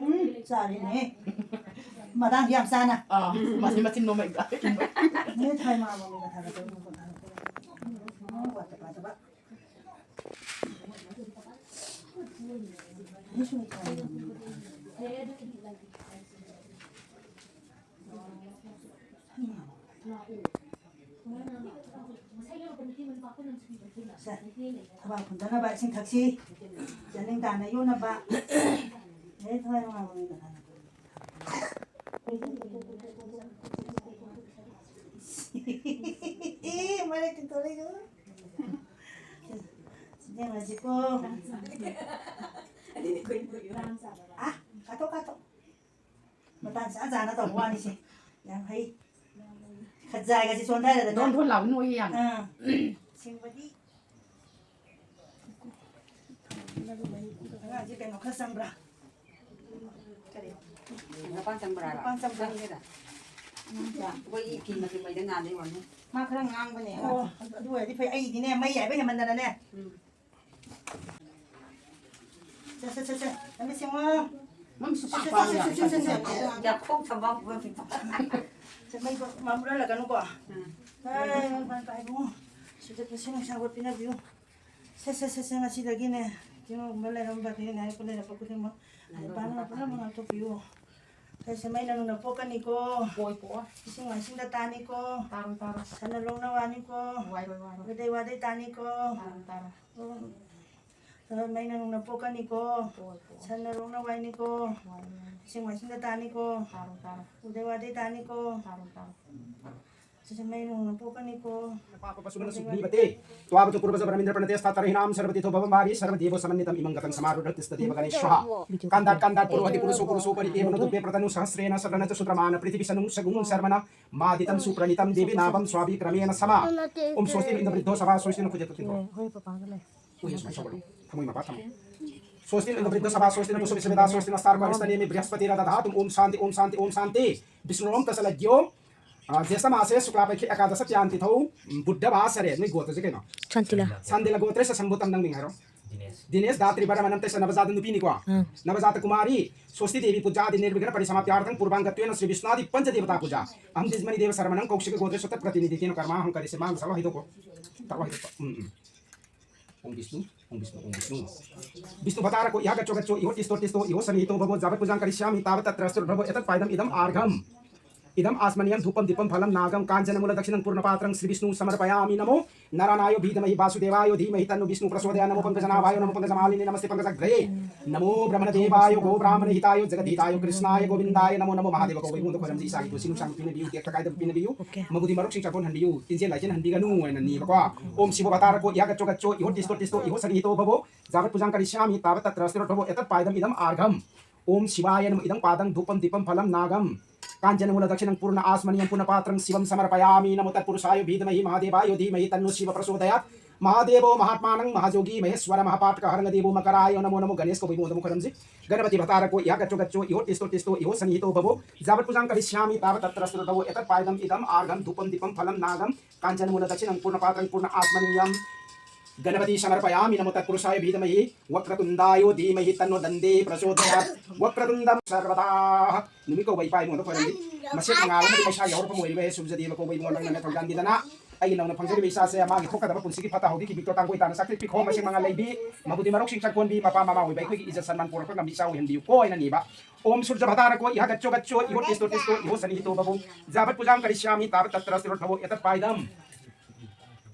ꯎꯝ, ꯆꯥꯔꯤꯅꯦ꯫ ꯃꯇꯥꯡꯁꯤ ꯌꯥꯝ ꯆꯥꯅ꯫ ꯑꯥ, ꯃꯁꯤ ꯃꯆꯤꯟ ꯅꯣꯝꯃꯛꯏꯕ꯫ ꯅꯣꯏ ꯊꯥꯏ ꯃꯥꯃ ꯃꯤ ꯃꯊꯥ ꯀꯠꯇꯧ ꯃꯤ ꯃꯊꯥ ꯀꯠꯇꯧ꯫ ꯋꯥꯠꯇ ꯄꯥꯗꯕ꯫ ꯁꯦ, ꯊꯕꯥꯛ ꯍꯨꯟꯗꯅꯕ ꯏꯁꯤꯡ ꯊꯛꯁꯤ꯫ ꯆꯥꯅꯤꯡ ꯇꯥꯅ ꯌꯣꯟꯅꯕ꯫ ꯑꯦ, ꯊꯋꯥꯏ ꯅꯨꯡꯉꯥꯏꯕ ꯃꯤ ꯀꯅꯥꯅꯣ? ꯃꯔꯛ ꯇꯤꯟꯊꯣꯔꯛꯏꯗꯨ꯫ ꯌꯦꯡꯉꯁꯤꯀꯣ꯫ ꯑꯥ, ꯀꯥꯊꯣꯛ, ꯀꯥꯊꯣꯛ꯫ ꯃꯇꯥꯡ ꯆꯥ ꯆꯥꯅ ꯇꯧꯕ ꯋꯥꯅꯤꯁꯦ꯫ ꯌꯥꯝ ꯍꯩ꯫ ꯈꯖꯥꯏꯒꯁꯦ ꯆꯣꯟꯊꯔꯗꯅ꯫ ꯗꯣꯟ ꯗꯣꯟ ꯂꯥꯎꯕ ꯅꯣꯏꯌꯦ ꯌꯥꯝ꯫ ꯑꯥ꯫ ꯁꯤꯡꯕꯗꯤ꯫ ꯑꯉꯥꯡꯁꯦ ꯀꯩꯅꯣ ꯈꯔ ꯆꯪꯕ꯭ꯔꯥ? ꯀꯔꯤ? ꯃꯄꯥꯟ ꯆꯪꯕ꯭ꯔꯥ? ꯃꯄꯥꯟ ꯆꯪꯕ꯭ꯔꯥ? ꯆꯪꯒꯦꯗ꯫ ꯑꯩꯈꯣꯏꯒꯤ ꯐꯤ ꯃꯆꯨ ꯃꯩꯗ ꯉꯥꯟꯕꯩ ꯋꯥꯅꯤ꯫ ꯃꯥ ꯈꯔ ꯉꯥꯡꯕꯅꯦ꯫ ꯑꯣ, ꯑꯗꯨ ꯑꯣꯏꯔꯗꯤ ꯐꯩ꯫ ꯑꯩꯗꯤꯅꯦ, ꯃꯩ ꯌꯥꯏꯕ ꯍꯦꯟꯃꯟꯗꯅꯅꯦ꯫ ꯎꯝ꯫ ꯁꯦ, ꯁꯦ, ꯁꯦ, ꯁꯦ꯫ ꯂꯝꯕꯤ ꯁꯦꯡꯉꯣ꯫ ꯃꯃꯤꯠꯁꯨ ꯁꯦ, ꯁꯦ, ꯁꯦ, ꯁꯦ, ꯁꯦ, ꯁꯦ, ꯁꯦ꯫ ꯌꯥꯈꯣꯡ ꯊꯝꯕ ꯄꯨꯔꯛꯈꯤꯕ꯫ ꯁꯦ, ꯃꯩꯗꯣ ꯃꯝ ꯃꯨꯠꯍꯜꯂꯛꯀꯅꯨꯀꯣ꯫ ꯎꯝ꯫ ꯑꯦ, ꯃꯩ ꯄꯥꯏ, ꯄꯥꯏ, ꯏꯕꯨꯡꯉꯣ꯫ ꯁꯤꯗ ꯄꯨꯟꯁꯤ ꯅꯨꯡꯁꯥ ꯄꯣꯠ ꯄꯤꯅꯕꯤꯌꯨ꯫ ꯁꯦ, ꯁꯦ, ꯁꯦ, ꯁꯦ, ꯉꯁꯤꯗꯒꯤꯅꯦ ꯇꯦꯡꯉꯣꯝꯕ ꯂꯩꯔꯝꯕ ꯈꯨꯗꯤꯡ, ꯂꯥꯏꯔꯤꯛꯄ ꯂꯩꯔꯝꯕ ꯈꯨꯗꯤꯡꯃꯛ ꯅꯨꯄꯥꯅ ꯄꯨꯝꯅꯃꯛ ꯉꯥꯛꯊꯣꯛꯄꯤꯌꯨ꯫ ꯁꯦ, ꯁꯦ, ꯃꯩꯅ ꯅꯨꯡꯅ ꯄꯣꯛꯀꯅꯤꯀꯣ꯫ ꯄꯣꯛꯑꯣꯏ, ꯄꯣꯛꯑꯣꯏ꯫ ꯏꯁꯤꯡ ꯃꯥꯏꯁꯤꯡꯗ ꯇꯥꯅꯤꯀꯣ꯫ ꯇꯥꯔꯣꯏ, ꯇꯥꯔꯣꯏ꯫ ꯁꯟꯅ ꯂꯣꯛꯅ ꯋꯥꯅꯤꯀꯣ꯫ ꯋꯥꯏꯔꯣꯏ, ꯋꯥꯏꯔꯣꯏ꯫ ꯋꯥꯗꯩ ꯋꯥꯗꯩ ꯇꯥꯅꯤꯀꯣ꯫ ꯇꯥꯔꯣꯏ, ꯇꯥꯔꯣꯏ꯫ ꯎꯝ꯫ ꯃꯩꯅ ꯅꯨꯡꯅ ꯄꯣꯛꯀꯅꯤꯀꯣ꯫ ꯁꯟꯅ ꯔꯣꯛꯅ ꯋꯥꯏꯅꯤꯀꯣ꯫ ꯏꯁꯤꯡ ꯃꯥꯏꯁꯤꯡꯗ ꯇꯥꯅꯤꯀꯣ꯫ ꯎꯗꯩ ꯋꯥꯗꯩ ꯇꯥꯅꯤꯀꯣ꯫ ꯁꯤꯁꯦ ꯃꯩ ꯅꯨꯡꯅ ꯄꯣꯛꯀꯅꯤꯀꯣ꯫ पापपशुमनसुघ्नीपते। त्वावतु पूर्वजपरमिन्द्रप्रणतेस्तातरहिणां सर्वतीथो भवमारी सर्वदेवो समन्वितम् इमं गतं समारूढः तिष्ठदेव गणेश्वः। कान्तात् कान्तात् पुरोहति पुरुषो पुरुषोपरि एव नोतु पे प्रतनु सहस्रेण सव्रणच सुत्रमान पृथिवी सनुं सगुं शर्मण मादितं सुप्रणीतं देवी नाभं स्वाभिक्रमेण समा। ॐ स्वस्ति इन्दवृद्धो सभा स्वस्ति न कुजतु तिथो। ꯍꯣꯏ, ꯄꯄꯥꯒ ꯂꯩ꯫ ꯍꯣꯏ, ꯁꯨꯃꯥꯏꯅ ꯇꯧꯕꯅꯤ꯫ ꯊꯃꯣꯏ ꯃꯄꯥ ꯊꯝꯃꯣ꯫ स्वस्ति इन्दवृद्धो सभा स्वस्ति न पुष्पे समेदा स्वस्ति नस्तार्क्ष्यमरिष्टनेमि बृहस्पतिर्दधातु। ॐ शान्ति ॐ शान्ति ॐ शान्ति। विष्णुरों तसलज्ञो। ज्येष्ठमासे शुक्लापक्षे एकादश तिथौ बुधवासरे ꯅꯣꯏ ꯒꯣꯇ꯭ꯔꯁꯦ ꯀꯩꯅꯣ? ꯁꯥꯟꯇꯤꯂꯥ꯫ ꯁꯥꯟꯇꯤꯂꯥ ꯒꯣꯇ꯭ꯔꯦꯁ ꯁꯝꯕꯨ ꯇꯝ ꯅꯪ ꯃꯤꯡ ꯍꯥꯏꯔꯣ? ꯗꯤꯅꯦꯁ꯫ ꯗꯤꯅꯦꯁ ꯗꯥ ꯇ꯭ꯔꯤꯕꯔꯃꯅꯝ ꯇꯩꯁ ꯅꯕꯖꯥꯇ ꯅꯨꯄꯤꯅꯤꯀꯣ? ꯑꯥ꯫ ꯅꯕꯖꯥꯇ ꯀꯨꯃꯥꯔꯤ ꯁ꯭ꯋꯁꯇꯤ ꯗꯦꯕꯤ ꯄꯨꯖꯥꯗꯤ ꯅꯤꯔꯕꯤꯘ꯭ꯅ ꯄꯔꯤꯁꯃꯥꯞꯇ꯭ꯌꯥꯔꯊꯝ ꯄꯨꯔꯕꯥꯡꯒꯠꯋꯦꯅ ꯁ꯭ꯔꯤ ꯕꯤꯁ꯭ꯋꯥꯗꯤ ꯄꯟꯆ ꯗꯦꯕꯇꯥ ꯄꯨꯖꯥ ꯑꯍꯝ ꯖꯤꯖꯃꯅꯤ ꯗꯦꯕ ꯁꯔꯃꯅꯝ ꯀꯧꯁꯤꯀ ꯒꯣꯇ꯭ꯔꯦꯁ ꯁꯨꯠꯇ ꯄ꯭ꯔꯇꯤꯅꯤꯙꯤ ꯀꯦꯅ ꯀꯔꯃꯥꯍꯝ ꯀꯔꯤꯁꯦ ꯃꯥ ꯉꯁꯥꯏ ꯍꯩꯗꯣꯛꯀꯣ꯫ ꯇꯧꯔꯣ ꯍꯩꯗꯣꯛꯄ꯫ ꯎꯝ ꯎꯝ꯫ ॐ विष्णु, ॐ विष्णु, ॐ विष्णु। विष्णु भतारको इह गच्छो गच्छो इहो तिष्ठो तिष्ठो इहो सन्निहितो भवो यावत् पूजां करिष्यामि तावत् तत्र स्थिरो भवो एतत् पायदम् इदम् आर्घम्। इदम् आचमनीयं धूपं दीपं फलं नागं काञ्चनमूलदक्षिणं पूर्णपात्रं श्री विष्णु समर्पयामि नमो नारायणाय विद्महे वासुदेवाय धीमहि तन्नो विष्णु प्रचोदयात् नमो पङ्कजनाभाय नमो पङ्कजमालिने नमस्ते पङ्कजाग्रये। नमो ब्रह्मदेवाय गो ब्राह्मण हिताय जगद्धिताय कृष्णाय गोविन्दाय नमो नमो महादेव ꯀꯧꯕ ꯏꯕꯨꯡꯗ ꯈꯣꯏꯔꯝꯖꯤ ꯏꯆꯥꯒꯤ ꯄꯨꯟꯁꯤ ꯅꯨꯡꯁꯥꯡꯕ ꯄꯤꯅꯕꯤꯌꯨ ꯇꯦꯛꯇ ꯀꯥꯏꯗꯕ ꯄꯤꯅꯕꯤꯌꯨ ꯃꯒꯨꯗꯤ ꯃꯔꯨꯞꯁꯤꯡ ꯆꯥꯛꯐꯣꯟ ꯍꯟꯕꯤꯌꯨ ꯇꯤꯟꯖꯦꯜ ꯂꯥꯏꯖꯦꯜ ꯍꯟꯕꯤꯒꯅꯨ ꯍꯥꯏꯅ ꯅꯤꯕꯀꯣ꯫ ॐ शिवो भतारको इह गच्छो गच्छो इहो तिष्ठो तिष्ठो इहो सन्निहितो भवो यावत् पूजां करिष्यामि तावत् तत्र स्थिरो भवो एतत् पायदम् इदम् आर्घम्। ॐ शिवाय नमः इदं पादं धूपं दीपं फलं नागं काञ्चनमूलदक्षिणं पूर्ण आचमनीयं पूर्णपात्रं शिवं समर्पयामि नमो तत्पुरुषाय विद्महे महादेवाय धीमहि तन्नो शिव प्रचोदयात्। महादेवो महात्मानं महाजोगी महेश्वर महापातक हरंग देवो मकराय नमो नमो गणेश को विमोदम करम जी। गणपति भतारको इह गच्छो गच्छो इहो तिष्ठो तिष्ठो इहो सन्निहितो भवो यावत् पूजां करिष्यामि तावत् तत्र स्थिरो भवो एतत् पायदम् इदम् आर्घं धूपं दीपं फलं नागं काञ्चनमूलदक्षिणं पूर्णपात्रं पूर्ण आचमनीयं गणपति समर्पयामि नमो तत्पुरुषाय विद्महे वक्रतुण्डाय धीमहि तन्नो दन्ते प्रचोदयात्। वक्रतुण्डं सर्वदा ꯅꯨꯃꯤꯠ ꯀꯧꯕ ꯏꯄꯥ ꯏꯕꯨꯡꯗ ꯈꯣꯏꯔꯝꯕꯤ꯫ ꯃꯁꯦꯛ ꯃꯉꯥꯜ ꯑꯃꯗꯤ ꯃꯩꯁꯥ ꯌꯥꯎꯔꯛꯄ ꯑꯣꯏꯔꯤꯕ ꯍꯦ ꯁꯨꯔꯖꯗꯦꯕ ꯀꯧꯕ ꯏꯕꯨꯡ ꯅꯪꯅ ꯊꯧꯖꯥꯟꯕꯤꯗꯅ ꯑꯩꯒꯤ ꯅꯧꯅ ꯐꯪꯖꯔꯤꯕ ꯏꯆꯥꯁꯦ ꯃꯥꯒꯤ ꯊꯣꯛꯀꯗꯕ ꯄꯨꯟꯁꯤꯒꯤ ꯐꯠꯇ ꯍꯥꯎꯗꯤ ꯀꯤꯕꯤꯛꯇꯣ ꯇꯥꯡꯒꯣꯏ ꯇꯥꯅ ꯆꯥꯛꯇꯦꯛ ꯄꯤꯈꯣ ꯃꯁꯦꯛ ꯃꯉꯥꯜ ꯂꯩꯕꯤ ꯃꯕꯨꯗꯤ ꯃꯔꯧꯁꯤꯡ ꯆꯪꯀꯣꯟꯕꯤ ꯃꯄꯥ ꯃꯃꯥ ꯑꯣꯏꯕ ꯑꯩꯈꯣꯏꯒꯤ ꯏꯖꯠ ꯁꯟꯃꯥꯟ ꯄꯨꯔꯛꯄ ꯉꯝꯕꯤ ꯏꯆꯥ ꯑꯣꯏꯍꯟꯕꯤꯌꯨꯀꯣ ꯍꯥꯏꯅ ꯅꯤꯕ꯫ ॐ सूर्यभतारको इह गच्छो गच्छो इहो तिष्ठो तिष्ठो इहो सन्निहितो भवो यावत् पूजां करिष्यामि तावत् तत्र स्थिरो भवो एतत् पायदम्।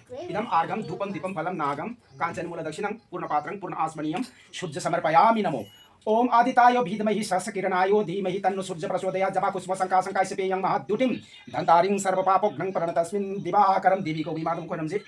Idam argham dhupam dipam phalam nagam kanchanamula dakshinam purna patram purna asmaniyam shujja samarpayami namo. Om aditayo bhidmahi sasakiranayo dhimahi tanno surja prachodaya japa kusma sanka sankai sepe yang mahadutim dhantaring sarva papo gnang prana tasmin divakaram devi ko vimadam konam je.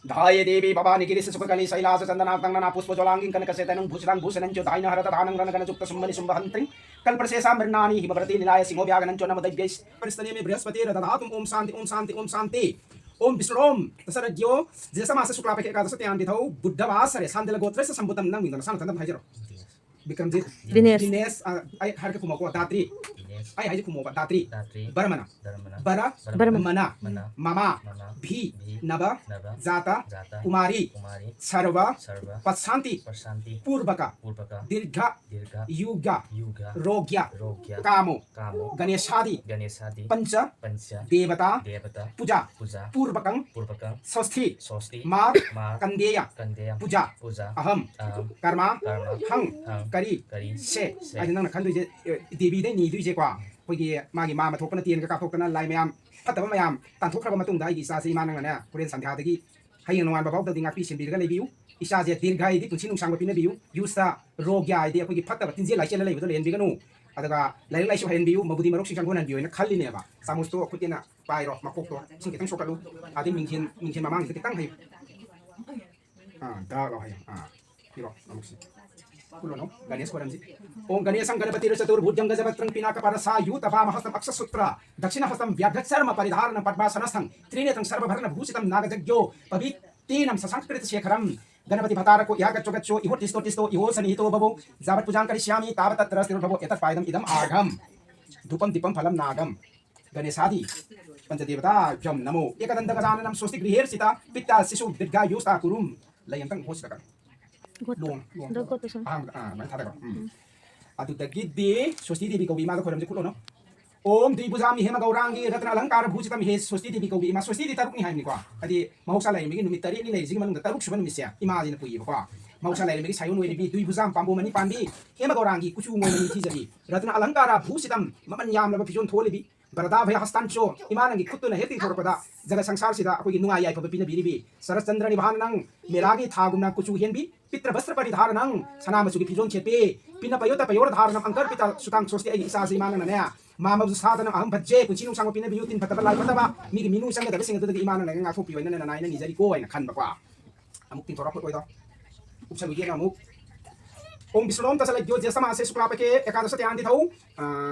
Dhaye devi bhavani girisa sukakali sailasa chandana tangana puspo jolanging kanaka setanang bhujanang bhusanancho daina harata dhanang rana gana jukta summani sumbahantring kalprasesa mirnani himavarati nilaya singo vyaganancho nama daivyais paristane me brihaspati radadhatum. Om shanti om shanti om shanti. Om bisrom tasaragyo jesamasa suklapake ekadasa tyan dithau buddhavasare sandila gotresa sambutam nang mindana sana tandam haijaro. Bikramjit. Dinesh. Dinesh, ah, ai har ke kuma ko datri. Dinesh. Ai hai kuma ba datri. Datri. Baramana. Baramana. Bara. Baramana. Mana. Mana. Mama. Mama. Bhi. Bhi. Nava. Nava. Jata. Jata. Kumari. Kumari. Sarva. Sarva. Pasanti. Pasanti. Purvaka. Purvaka. Dirgha. Dirgha. Yuga. Yuga. Rogya. Rogya. Kamo. Kamo. Ganeshadi. Ganeshadi. Pancha. Pancha. Devata. Devata. Puja. Puja. Purvakang. Purvakang. Sosti. Sosti. Ma. Ma. Kandeya. Kandeya. Puja. Puja. Aham. Aham. Karma. Karma. Hang. Hang. Kari. Kari. Se. Se. ꯑꯩꯅ ꯅꯪꯅ ꯈꯟꯗꯣꯏꯁꯦ, ꯑꯦ, ꯗꯦꯕꯤꯗꯩ ꯅꯤꯗꯣꯏꯁꯦꯀꯣ, ꯑꯩꯈꯣꯏꯒꯤ ꯃꯥꯒꯤ ꯃꯥ ꯑꯃ ꯊꯣꯛꯄꯅ ꯇꯦꯟꯒ ꯀꯥꯞꯊꯣꯛꯇꯅ ꯂꯥꯏ ꯃꯌꯥꯝ ꯐꯠꯇꯕ ꯃꯌꯥꯝ ꯇꯥꯟꯊꯣꯛꯈ꯭ꯔꯕ ꯃꯇꯨꯡꯗ ꯑꯩꯒꯤ ꯏꯆꯥꯁꯦ ꯏꯃꯥ ꯅꯪꯅꯅꯦ ꯍꯣꯔꯦꯟ ꯁꯟꯙ꯭ꯌꯥꯗꯒꯤ ꯍꯌꯦꯡ ꯅꯣꯡꯉꯥꯟꯕ ꯐꯥꯎꯗꯗꯤ ꯉꯥꯛꯄꯤ ꯁꯦꯟꯕꯤꯔꯒ ꯂꯩꯕꯤꯌꯨ꯫ ꯏꯆꯥꯁꯦ ꯗꯤꯔꯒꯥꯌꯨꯗꯤ ꯄꯨꯟꯁꯤ ꯅꯨꯡꯁꯥꯡꯕ ꯄꯤꯅꯕꯤꯌꯨ꯫ ꯌꯨꯁꯇ ꯔꯣꯒ꯭ꯌꯥ ꯍꯥꯏꯗꯤ ꯑꯩꯈꯣꯏꯒꯤ ꯐꯠꯇꯕ ꯇꯤꯟꯖꯦꯜ ꯂꯥꯏꯆꯦꯜꯗ ꯂꯩꯕꯗꯣ ꯂꯩꯍꯟꯕꯤꯒꯅꯨ꯫ ꯑꯗꯨꯒ ꯂꯥꯏꯔꯤꯛ ꯂꯥꯏꯁꯨ ꯍꯩꯍꯟꯕꯤꯌꯨ, ꯃꯕꯨꯗꯤ ꯃꯔꯧꯁꯤꯡ ꯆꯪꯍꯟꯍꯟꯕꯤꯌꯨ ꯍꯥꯏꯅ ꯈꯜꯂꯤꯅꯦꯕ꯫ ꯆꯥꯃꯨꯁꯇꯣ ꯈꯨꯠꯇꯦꯅ ꯄꯥꯏꯔꯣ, ꯃꯀꯣꯛꯇꯣ ꯏꯁꯤꯡ ꯈꯤꯇꯪ ꯁꯣꯛꯀꯠꯂꯨ, ꯑꯗꯩ ꯃꯤꯡꯁꯦꯟ, ꯃꯤꯡꯁꯦꯟ ꯃꯃꯥꯡꯁꯤꯗ ꯈꯤꯇꯪ ꯍꯩꯌꯨ꯫ ꯑꯥ, ꯗꯥꯛ ꯂꯥꯎ ꯍꯩꯌꯨ꯫ ꯑꯥ, ꯄꯤꯔꯣ, ꯑꯃꯨꯛꯁꯤ꯫ ꯀꯨꯜꯂꯣꯅꯣ, ꯒꯅꯦꯁ ꯈꯣꯏꯔꯝꯁꯤ꯫ ॐ गणेशं गणपतिं चतुर्भुजं गजवक्त्रं पिनाकपारसायुतवामहस्तम् अक्षसूत्र दक्षिणहस्तं व्याघ्रचर्म परिधारणं पद्मासनस्थं त्रिनेत्रं सर्वभरणभूषितं नागयज्ञोपवीतीनं सशंखकृतशेखरं गणपति भतारको इहागच्छ गच्छो इहो तिष्ठो तिष्ठो इहो सन्निहितो भवो। यावत् पूजां करिष्यामि तावत् तत्र स्थिरो भवो। एतत् पायदम् इदम् आघम्। धूपं दीपं फलं नागं गणेशादि पञ्चदेवताभ्यं नमो। एकदन्तं गजाननं स्वस्ति गृहेर्षिता पित्ता शिशु दीर्घायुस्ता कुरुं। ꯂꯩ ꯑꯝꯇꯪ ꯍꯣꯠꯁꯤꯗ ꯀꯟꯅ꯫ ꯒꯣꯠꯇ꯫ ꯂꯣꯡ, ꯂꯣꯡ꯫ ꯗ ꯒꯣꯠꯇ ꯁꯨꯝ꯫ ꯑꯍꯥꯡꯕꯗ, ꯑꯥ, ꯑꯗꯨꯃꯥꯏꯅ ꯊꯥꯗꯕ꯫ ꯎꯝ꯫ ꯑꯗꯨꯗꯒꯤꯗꯤ ꯁ꯭ꯋꯁꯇꯤ ꯗꯦꯕꯤ ꯀꯧꯕꯤ ꯏꯃꯥꯗ ꯈꯣꯏꯔꯝꯁꯦ ꯈꯨꯠꯂꯣꯅꯣ꯫ ॐ द्विभुजां हेमगौराङ्गीं रत्नालङ्कारभूषितां ꯍꯦ ꯁ꯭ꯋꯁꯇꯤ ꯗꯦꯕꯤ ꯀꯧꯕꯤ ꯏꯃꯥ꯫ ꯁ꯭ꯋꯁꯇꯤꯗꯤ ꯇꯔꯨꯛꯅꯤ ꯍꯥꯏꯕꯅꯤꯀꯣ꯫ ꯍꯥꯏꯗꯤ ꯃꯍꯧꯁꯥ ꯂꯥꯏꯔꯦꯝꯕꯤꯒꯤ ꯅꯨꯃꯤꯠ ꯇꯔꯦꯠꯅꯤ ꯂꯩꯔꯤꯁꯤꯒꯤ ꯃꯅꯨꯡꯗ ꯇꯔꯨꯛ ꯁꯨꯕ ꯅꯨꯃꯤꯠꯁꯦ ꯏꯃꯥꯁꯤꯅ ꯄꯨꯏꯌꯦꯕꯀꯣ꯫ ꯃꯍꯧꯁꯥ ꯂꯥꯏꯔꯦꯝꯕꯤꯒꯤ ꯁꯥꯏꯑꯣꯟ ꯑꯣꯏꯔꯤꯕꯤ ꯗ꯭ꯋꯤꯚꯨꯖꯥꯝ ꯄꯥꯝꯕꯣꯝ ꯑꯅꯤ ꯄꯥꯟꯕꯤ, ꯍꯦꯃꯒꯧꯔꯥꯡꯒꯤ ꯀꯨꯆꯨ ꯃꯣꯏꯅ ꯅꯤꯡꯊꯤꯖꯕꯤ, ꯔꯠꯅ ꯑꯂꯪꯀꯥꯔꯥ ꯚꯨꯁꯤꯇꯝ ꯃꯃꯜ ꯌꯥꯝꯂꯕ ꯐꯤꯖꯣꯜ ꯊꯣꯜꯂꯤꯕꯤ, ꯕꯔꯗꯥ ꯚꯌ ꯍꯁꯇꯥꯟꯆꯣ, ꯏꯃꯥ ꯅꯪꯒꯤ ꯈꯨꯠꯇꯨꯅ ꯍꯦꯛ ꯇꯤꯡꯊꯣꯔꯛꯄꯗ ꯖꯒꯠ ꯁꯪꯁꯥꯔꯁꯤꯗ ꯑꯩꯈꯣꯏꯒꯤ ꯅꯨꯡꯉꯥꯏ ꯌꯥꯏꯐꯕ ꯄꯤꯅꯕꯤꯔꯤꯕꯤ꯫ ꯁꯔꯠꯆꯟꯗ꯭ꯔ ꯅꯤꯚꯥꯅ ꯅꯪ ꯃꯦꯂꯥꯒꯤ ꯊꯥꯒꯨꯝꯅ ꯀꯨꯆꯨ ꯍꯦꯟꯕꯤ, ꯄꯤꯇ꯭ꯔ ꯕꯁꯇ꯭ꯔ ꯄꯔꯤꯙꯥꯔ ꯅꯪ ꯁꯅꯥ ꯃꯆꯨꯒꯤ ꯐꯤꯖꯣꯜ ꯁꯦꯠꯄꯤ, ꯄꯤꯅ ꯄꯌꯣꯇ ꯄꯌꯣꯔ ꯙꯥꯔꯅ ꯑꯪꯀꯔ ꯄꯤꯇ ꯁꯨꯇꯥꯡ ꯁꯣꯁꯇꯤ ꯑꯩꯒꯤ ꯏꯆꯥꯁꯤ ꯏꯃꯥ ꯅꯪꯅꯅꯦ ꯃꯥ ꯃꯕꯨ ꯁꯥꯗꯅ ꯑꯍꯝ ꯚꯠꯖꯦ, ꯄꯨꯟꯁꯤ ꯅꯨꯡꯁꯥꯡꯕ ꯄꯤꯅꯕꯤꯌꯨ, ꯇꯤꯟ ꯐꯠꯇꯕ ꯂꯥꯏ ꯐꯠꯇꯕ ꯃꯤꯒꯤ ꯃꯤꯅꯨ ꯆꯪꯒꯗꯕꯁꯤꯡ ꯑꯗꯨꯗꯒꯤ ꯏꯃꯥ ꯅꯪꯅ ꯉꯥꯛꯊꯣꯛꯄꯤꯌꯨ ꯍꯥꯏꯅ ꯅꯅꯥꯏꯅ ꯅꯤꯖꯔꯤꯀꯣ ꯍꯥꯏꯅ ꯈꯟꯕꯀꯣ꯫ ꯑꯃꯨꯛ ꯇꯤꯡꯊꯣꯔꯛꯄ ꯑꯣꯏꯗꯣ꯫ ꯎꯞꯁꯜꯂꯨꯒꯦꯅ ꯑꯃꯨꯛ꯫ ॐ विष्णों तसलज्ञो ज्येष्ठमासे शुक्लापके एकादश तिथ्यान्तिथौ, अ,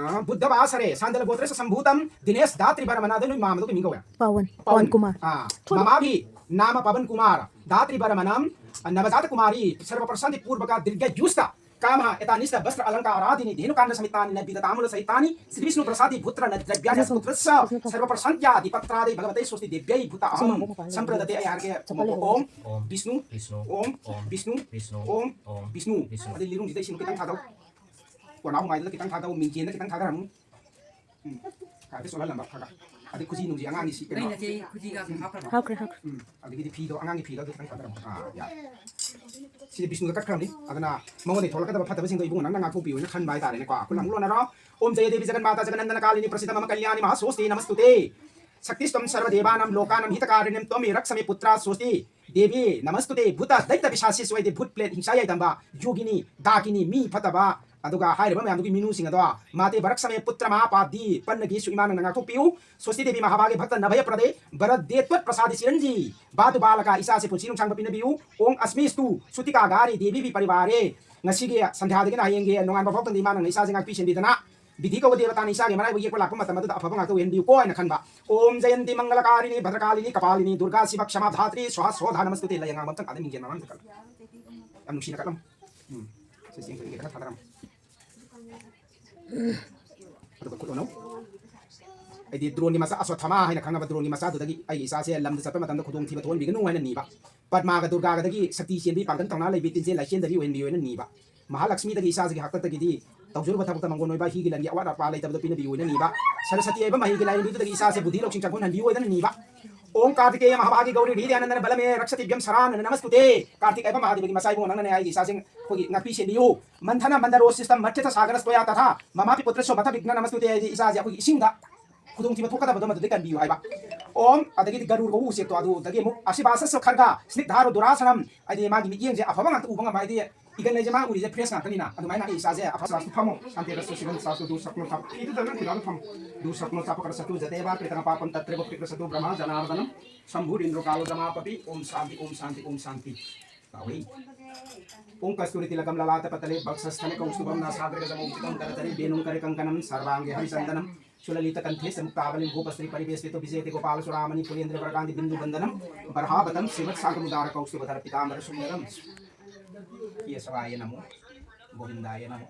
बुधवासरे सान्दलगोत्रे सम्भूतं दिनेश दात्रिवरमनादनु मामदो किमिंगो है। पवन, पवन पवन कुमार। हाँ, ममाभि नाम पवन कुमार, दात्रिवरमनम, नवजात कुमारी, सर्व प्रशांति पूर्वक दीर्घ युष्ट काम एतानिष्ट वस्त्र अलंकारादीनि धेनुकांड समितानि न विदतामूल सहितानि श्री विष्णु प्रसादी भूत्र न द्रव्याणि अस्तु कृष्ण सर्व प्रशांत्यादि पत्रादि भगवते स्वस्ति देव्यै भूत अहम संप्रदते अयार के ओम विष्णु विष्णु ओम विष्णु विष्णु ओम विष्णु विष्णु। ꯑꯗꯩ ꯂꯤꯔꯨꯡꯁꯤꯗ ꯏꯁꯤꯡ ꯈꯤꯇꯪ ꯊꯥꯗꯧ꯫ ꯀꯣꯔꯅꯥꯎ ꯃꯥꯏꯗꯨꯗ ꯈꯤꯇꯪ ꯊꯥꯗꯧ, ꯃꯤꯡꯖꯦꯜꯗ ꯈꯤꯇꯪ ꯊꯥꯗꯔꯝꯃꯨ꯫ ꯎꯝ꯫ ꯈꯔꯗꯤ ꯆꯣꯠꯍꯜꯂꯝꯕ ꯈꯔ ꯈꯔ꯫ ꯑꯗꯩ ꯈꯨꯖꯤ ꯅꯨꯡꯖꯤ ꯑꯉꯥꯡꯒꯤ ꯁꯤ ꯀꯩꯅꯣ꯫ ꯑꯩꯅ ꯆꯦ ꯈꯨꯖꯤꯒ ꯍꯥꯞꯈ꯭ꯔꯕ? ꯍꯥꯞꯈ꯭ꯔꯦ, ꯍꯥꯞꯈ꯭ꯔꯦ꯫ ꯎꯝ꯫ ꯑꯗꯒꯤꯗꯤ ꯐꯤꯗꯣ, ꯑꯉꯥꯡꯒꯤ ꯐꯤꯗꯣ ꯑꯗꯨ ꯈꯤꯇꯪ ꯊꯥꯗꯔꯝꯃꯣ꯫ ꯑꯥ, ꯌꯥꯔꯦ꯫ ꯁꯤꯗꯤ ꯕꯤꯁꯅꯨꯗ ꯀꯠꯈ꯭ꯔꯕꯅꯤ꯫ ꯑꯗꯨꯅ ꯃꯉꯣꯟꯗꯒꯤ ꯊꯣꯛꯂꯛꯀꯗꯕ ꯐꯠꯇꯕꯁꯤꯡꯗꯣ ꯏꯕꯨꯡꯉꯣ ꯅꯪꯅ ꯉꯥꯛꯊꯣꯛꯄꯤꯌꯨ ꯍꯥꯏꯅ ꯈꯟꯕ ꯍꯥꯏꯇꯥꯔꯦꯅꯦꯀꯣ꯫ ꯑꯩꯈꯣꯏꯅ ꯑꯃꯨꯛ ꯂꯣꯟꯅꯔꯣ꯫ ॐ जय देवी जगन्माता जगनंदन कालिनी प्रसीद मम कल्याणी महास्वस्ति नमस्तुते। शक्तिस्त्वं सर्वदेवानां लोकानां हितकारिणीं त्वमेव रक्ष मे पुत्र स्वस्ति देवी नमस्तुते। भूत दैत्य पिशाची ꯁꯣꯏꯗꯦ, ꯚꯨꯠ ꯄ꯭ꯂꯦꯠ ꯍꯤꯡꯁꯥ ꯌꯥꯏꯗꯝꯕ, ꯌꯣꯒꯤꯅꯤ, ꯗꯥꯀꯤꯅꯤ, ꯃꯤ ꯐꯠꯇꯕ, ꯑꯗꯨꯒ ꯍꯥꯏꯔꯤꯕ ꯃꯌꯥꯝꯗꯨꯒꯤ ꯃꯤꯅꯨꯁꯤꯡ ꯑꯗꯣ ꯃꯥꯇꯦ ꯚꯔꯛꯁꯃꯦ ꯄꯨꯇ꯭ꯔ ꯃꯍꯥꯄꯥꯗꯤ ꯄꯟꯅꯒꯤꯁꯨ ꯏꯃꯥ ꯅꯪꯅ ꯉꯥꯛꯊꯣꯛꯄꯤꯌꯨ꯫ ꯁ꯭ꯋꯁꯇꯤ ꯗꯦꯕꯤ ꯃꯍꯥꯚꯥꯒꯤ ꯚꯛꯇ ꯅꯚꯌ ꯄ꯭ꯔꯗꯦ ꯚꯔꯗꯦ ꯇ꯭ꯋꯠ ꯄ꯭ꯔꯁꯥꯗꯤ ꯆꯤꯔꯟꯖꯤ ꯚꯥꯇꯨ ꯕꯥꯂꯀꯥ ꯏꯆꯥꯁꯦ ꯄꯨꯟꯁꯤ ꯅꯨꯡꯁꯥꯡꯕ ꯄꯤꯅꯕꯤꯌꯨ꯫ ॐ अस्मिस्तु सुतिका गारी देवी भी परिवारे। ꯉꯁꯤꯒꯤ ꯁꯟꯙ꯭ꯌꯥꯗꯒꯤꯅ ꯍꯌꯦꯡꯒꯤ ꯅꯣꯡꯉꯥꯟꯕ ꯐꯥꯎꯇꯪꯗꯤ ꯏꯃꯥ ꯅꯪꯅ ꯏꯆꯥꯁꯦ ꯉꯥꯛꯄꯤ ꯁꯦꯟꯕꯤꯗꯅ ꯕꯤꯙꯤ ꯀꯧꯕ ꯗꯦꯕꯇꯥꯅ ꯏꯆꯥꯒꯤ ꯃꯔꯥꯏꯕꯛ ꯌꯦꯛꯄ ꯂꯥꯛꯄ ꯃꯇꯝ ꯑꯗꯨꯗ ꯑꯐꯕ ꯉꯥꯛꯇ ꯑꯣꯏꯍꯟꯕꯤꯌꯨꯀꯣ ꯍꯥꯏꯅ ꯈꯟꯕ꯫ ॐ जयंती मंगलकारिणी भद्रकालिनी कपालिनी दुर्गा शिव क्षमा धात्री स्वाहा स्वधा नमस्तुते꯫ ꯂꯩ ꯑꯉꯥꯡꯕ ꯑꯝꯇꯪ ꯑꯗ ꯃꯤꯡꯖꯦꯜ ꯃꯃꯥꯡꯗ ꯀꯠꯂꯨ꯫ ꯌꯥꯝ ꯅꯨꯡꯁꯤꯅ ꯀꯠꯂꯝꯃꯨ꯫ ꯎꯝ꯫ ꯁꯤ ꯆꯦꯡ ꯈꯔ ꯈꯔ ꯊꯥꯗꯔꯝꯃꯨ꯫ ꯑꯗꯨꯒ ꯈꯨꯠ ꯑꯣꯟꯅꯧ꯫ ꯑꯩꯗꯤ ꯗ꯭ꯔꯣꯟꯒꯤ ꯃꯆꯥ ꯑꯁ꯭ꯋꯠꯊꯥꯃꯥ ꯍꯥꯏꯅ ꯈꯪꯅꯕ ꯗ꯭ꯔꯣꯟꯒꯤ ꯃꯆꯥꯗꯨꯗꯒꯤ ꯑꯩꯒꯤ ꯏꯆꯥꯁꯦ ꯂꯝꯗ ꯆꯠꯄ ꯃꯇꯝꯗ ꯈꯨꯗꯣꯡꯊꯤꯕ ꯊꯣꯛꯍꯟꯕꯤꯒꯅꯨ ꯍꯥꯏꯅ ꯅꯤꯕ꯫ ꯄꯗꯃꯥꯒ ꯗꯨꯔꯒꯥꯒꯗꯒꯤ ꯁꯛꯇꯤ ꯆꯦꯟꯕꯤ ꯄꯥꯡꯒꯜ ꯊꯧꯅꯥ ꯂꯩꯕꯤ ꯇꯤꯟꯖꯦꯜ ꯂꯥꯏꯆꯦꯟꯗꯕꯤ ꯑꯣꯏꯍꯟꯕꯤꯌꯨ ꯍꯥꯏꯅ ꯅꯤꯕ꯫ ꯃꯍꯥꯂꯛꯁꯃꯤꯗꯒꯤ ꯏꯆꯥꯁꯤꯒꯤ ꯍꯥꯛꯇꯛꯇꯒꯤꯗꯤ ꯇꯧꯖꯔꯨꯕ ꯊꯕꯛꯇ ꯃꯪꯒꯣꯟ ꯑꯣꯏꯕ ꯍꯤꯒꯤ ꯂꯟꯒꯤ ꯑꯋꯥꯠ ꯑꯄꯥ ꯂꯩꯇꯕꯗꯨ ꯄꯤꯅꯕꯤꯌꯨ ꯍꯥꯏꯅ ꯅꯤꯕ꯫ ꯁꯔꯁꯇꯤ ꯑꯣꯏꯕ ꯃꯍꯩꯒꯤ ꯂꯥꯏꯔꯦꯝꯕꯤꯗꯨꯗꯒꯤ ꯏꯆꯥꯁꯦ ꯕꯨꯙꯤ ꯂꯧꯁꯤꯡ ꯆꯪꯍꯟꯍꯟꯕꯤꯌꯨ ꯍꯥꯏꯅ ꯅꯤꯕ꯫ ॐ कार्तिकेय महाभागी गौरी हृदयानंदन बलमे रक्षतिभ्यम शरानन नमस्तुते꯫ ꯀꯥꯔꯇꯤꯛ ꯍꯥꯏꯕ ꯃꯍꯥꯗꯦꯕꯒꯤ ꯃꯆꯥ ꯏꯕꯨꯡꯉꯣ ꯅꯪꯅꯅꯦ ꯑꯩꯒꯤ ꯏꯆꯥꯁꯤꯡ ꯑꯩꯈꯣꯏꯒꯤ ꯉꯥꯛꯄꯤ ꯁꯦꯟꯕꯤꯌꯨ꯫ ꯃꯟꯊꯅ ꯃꯟꯗꯔꯣ ꯁꯤꯁꯇꯝ ꯃꯊ꯭ꯌꯊ ꯁꯥꯒꯔ ꯁ꯭ꯇꯣꯌꯥ ꯇꯊꯥ ꯃꯃꯥꯄꯤ ꯄꯨꯇ꯭ꯔꯁꯣ ꯃꯊ ꯕꯤꯘ꯭ꯅ ꯅꯃꯁꯇꯨꯇꯦ ꯍꯥꯏꯗꯤ ꯏꯆꯥꯁꯦ ꯑꯩꯈꯣꯏꯒꯤ ꯏꯁꯤꯡꯗ ꯈꯨꯗꯣꯡꯊꯤꯕ ꯊꯣꯛꯀꯗꯕꯗꯣ ꯃꯗꯨꯗꯩ ꯀꯟꯕꯤꯌꯨ ꯍꯥꯏꯕ꯫ ꯑꯣꯝ, ꯑꯗꯒꯤꯗꯤ ꯒꯔꯨꯔ ꯀꯧꯕ ꯎꯆꯦꯛꯇꯣ ꯑꯗꯨꯗꯒꯤ ꯑꯃꯨꯛ ꯑꯁꯤꯕꯥꯁꯁ ꯈꯔꯒ ꯁ꯭ꯅꯤꯒꯙꯥꯔꯣ ꯗꯨꯔꯥꯁꯅꯝ, ꯍꯥꯏꯗꯤ ꯃꯥꯒꯤ ꯃꯤꯠꯌꯦꯡꯁꯦ ꯑꯐꯕ ꯉꯥꯛꯇ ꯎꯕ ꯉꯝꯕ, ꯍꯥꯏꯗꯤ ꯏꯒꯟ ꯂꯩꯁꯦ ꯃꯥ ꯎꯔꯤꯁꯦ ꯐ꯭ꯔꯦꯁ ꯉꯥꯛꯇꯅꯤꯅ, ꯑꯗꯨꯃꯥꯏꯅ ꯑꯩ ꯏꯁꯥꯁꯦ ꯑꯐꯕ ꯁꯥꯁꯇꯨ ꯐꯝꯃꯣ꯫ ꯁꯥꯟꯇꯦꯔꯁꯇꯨ ꯁꯤꯕꯟ ꯁꯥꯁꯇꯨ ꯗꯨꯁꯛꯅꯣ ꯊꯝ꯫ ꯏꯗꯨꯗ ꯅꯪ ꯀꯩꯅꯣꯗꯣ ꯐꯝꯃꯣ꯫ ꯗꯨꯁꯛꯅꯣ ꯆꯥꯄꯀꯔꯁꯇꯨ ꯖꯇꯦꯕꯥ ꯀ꯭ꯔꯤꯇꯪ ꯄꯥꯄꯝ ꯇꯠꯇ꯭ꯔꯦꯕ ꯀ꯭ꯔꯤꯛꯔꯁꯇꯨ ꯕ꯭ꯔꯍ꯭ꯃꯥ ꯖꯅꯥꯔꯗꯅꯝ ꯁꯝꯚꯨꯔꯤꯟꯗ꯭ꯔꯣ ꯀꯥꯂꯣ ꯖꯃꯥꯄꯇꯤ꯫ ꯑꯣꯝ ꯁꯥꯟꯇꯤ, ꯑꯣꯝ ꯁꯥꯟꯇꯤ, ꯑꯣꯝ ꯁꯥꯟꯇꯤ꯫ ꯇꯥꯎꯏ꯫ ꯎꯡ ꯀꯁꯇꯨꯔꯤ ꯇꯤꯂꯀꯝ ꯂꯂꯥꯇ ꯄꯇꯂꯦ ꯕꯛꯁ ꯁꯅꯦ ꯀꯧꯁꯨꯕꯝ ꯅꯥꯁꯥꯒ꯭ꯔꯦ ꯒꯖꯃꯧ ꯆꯤꯇꯝ ꯀꯔꯇꯔꯤ ꯕꯦꯅꯨꯡ ꯀꯔꯦ ꯀꯪꯀꯅꯝ ꯁꯔꯕꯥꯡꯒꯦ ꯍꯔꯤꯆꯟꯗꯅꯝ ꯁꯨꯂꯂꯤꯇ ꯀꯟꯊꯦ ꯁ ꯃꯨꯛꯇꯥꯕꯂꯤ ꯒꯣꯄ ꯁ꯭ꯔꯤ ꯄꯔꯤꯕꯦꯁꯇꯤꯇꯣ ꯕꯤꯖꯦꯇꯤ ꯒꯣꯄꯥꯂ ꯆꯨꯔꯥꯃꯅꯤ ꯄꯨꯔꯦꯟꯗ꯭ꯔ ꯕꯔꯒꯥꯟꯗꯤ ꯕꯤꯟꯗꯨ ꯕꯟꯗꯅꯝ ꯕꯔꯍꯥꯕꯇꯝ ꯁ꯭ꯔꯤꯃꯠ ꯁꯥꯒ ꯃꯨꯗꯥꯔ ꯀꯧꯁꯨꯕ ꯙꯔ ꯄꯤꯇꯥꯝꯕꯔ ꯁꯨꯝꯅꯔꯝ ꯀꯦꯁꯋꯥꯌ ꯅꯃꯣ ꯒꯣꯕꯤꯟꯗꯥꯌ ꯅꯃꯣ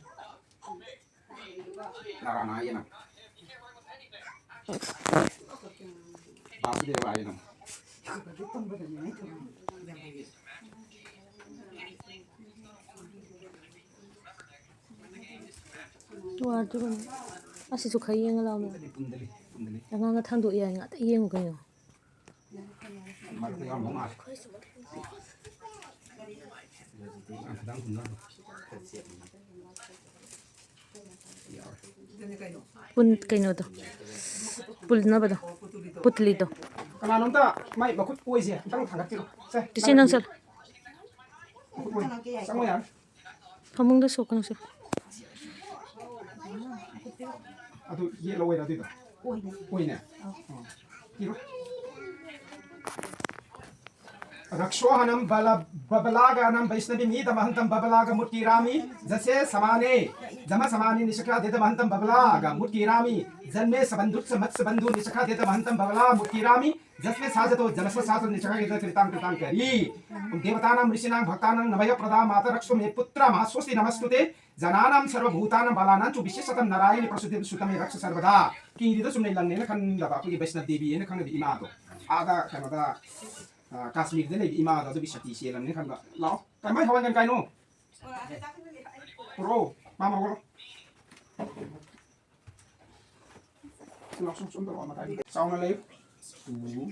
ꯅꯥꯔꯥꯌꯅꯥꯌ ꯅꯃ ꯕꯥꯁꯨꯗꯦꯕꯥꯌ ꯅꯃ ꯇꯨ ꯑꯥꯔ ꯇꯨ ꯀꯩꯅꯣ? ꯑꯁꯤꯁꯨ ꯈꯔ ꯌꯦꯡꯉ ꯂꯥꯎꯅꯦ꯫ ꯑꯉꯥꯡꯅ ꯊꯥꯡꯗꯣꯛ ꯌꯥꯏ ꯉꯥꯛꯇ ꯌꯦꯡꯉꯨ ꯀꯩꯅꯣ꯫ ꯄꯨꯟ ꯀꯩꯅꯣꯗꯣ, ꯄꯨꯜꯅꯕꯗꯣ, ꯄꯨꯇꯂꯤꯗꯣ꯫ ꯀꯅꯥꯅꯣꯝꯇ ꯃꯥꯏ ꯃꯈꯨꯠ ꯑꯣꯏꯁꯦ ꯑꯝꯇꯪ ꯊꯥꯡꯒꯠꯄꯤꯔꯣ꯫ ꯁꯦ, ꯇꯤꯆꯦ, ꯅꯪ ꯆꯠꯂꯣ꯫ ꯃꯈꯨꯠ ꯑꯣꯏ꯫ ꯆꯪꯉꯣ ꯌꯥꯔꯦ꯫ ꯐꯃꯨꯡꯗ ꯁꯣꯛꯀꯅꯨꯁꯦ꯫ ꯑꯗꯨ ꯌꯦꯠꯂꯣ ꯑꯣꯏꯔ ꯑꯗꯨꯏꯗꯣ? ꯑꯣꯏꯅꯦ꯫ ꯑꯣꯏꯅꯦ? ꯑꯥ꯫ ꯏꯔꯣ꯫ रक्षोहनम बल बबलागनम वैष्णवी मीतमहंतम बबलाग मुट्टिरामी जसे समाने जम समाने निशखा देतमहंतम बबलाग मुट्टिरामी जन्मे सबंधुत्स मत्स बंधु निशखा देतमहंतम बबला मुट्टिरामी जस्मे साजतो जलस साजत निशखा देत कृतां कृतां करी। देवतानां ऋषीणां भक्तानां नभय प्रदा माता रक्षो मे पुत्र मा स्वस्ति नमस्तुते। जनानां सर्वभूतानां बालानां च विशेषतम नारायणी प्रसूति सुतमे रक्ष सर्वदा। कीर्ति ꯁꯨꯝ ꯂꯩ ꯂꯪꯅꯦꯅ ꯈꯟꯗꯕ ꯑꯩꯈꯣꯏꯒꯤ ꯕꯩꯁꯅꯕ ꯗꯦꯕꯤꯅ ꯈꯪꯅꯕ ꯏꯃꯥꯗꯣ ꯑꯥꯗ ꯀꯩꯅꯣꯗ ꯑ, ꯀꯥꯁꯃꯤꯔꯗ ꯂꯩꯕ ꯏꯃꯥꯗꯣ ꯑꯗꯨꯒꯤ ꯁꯛꯇꯤ ꯆꯦꯜꯂꯝꯅꯦ ꯈꯟꯕ꯫ ꯂꯥꯛꯑꯣ꯫ ꯀꯃꯥꯏ ꯍꯧꯍꯟꯒꯅꯤ ꯀꯥꯏꯅꯣ? ꯄꯨꯔꯛꯑꯣ꯫ ꯃꯥ ꯃꯍꯣꯔꯣ꯫ ꯁꯤ ꯂꯥꯛꯑꯣ, ꯁꯨꯝ, ꯁꯨꯝ ꯇꯧꯔꯛꯑꯣ, ꯃꯇꯥꯏꯗ꯫ ꯆꯥꯎꯅ ꯂꯩꯌꯨ꯫ ꯇꯨ꯫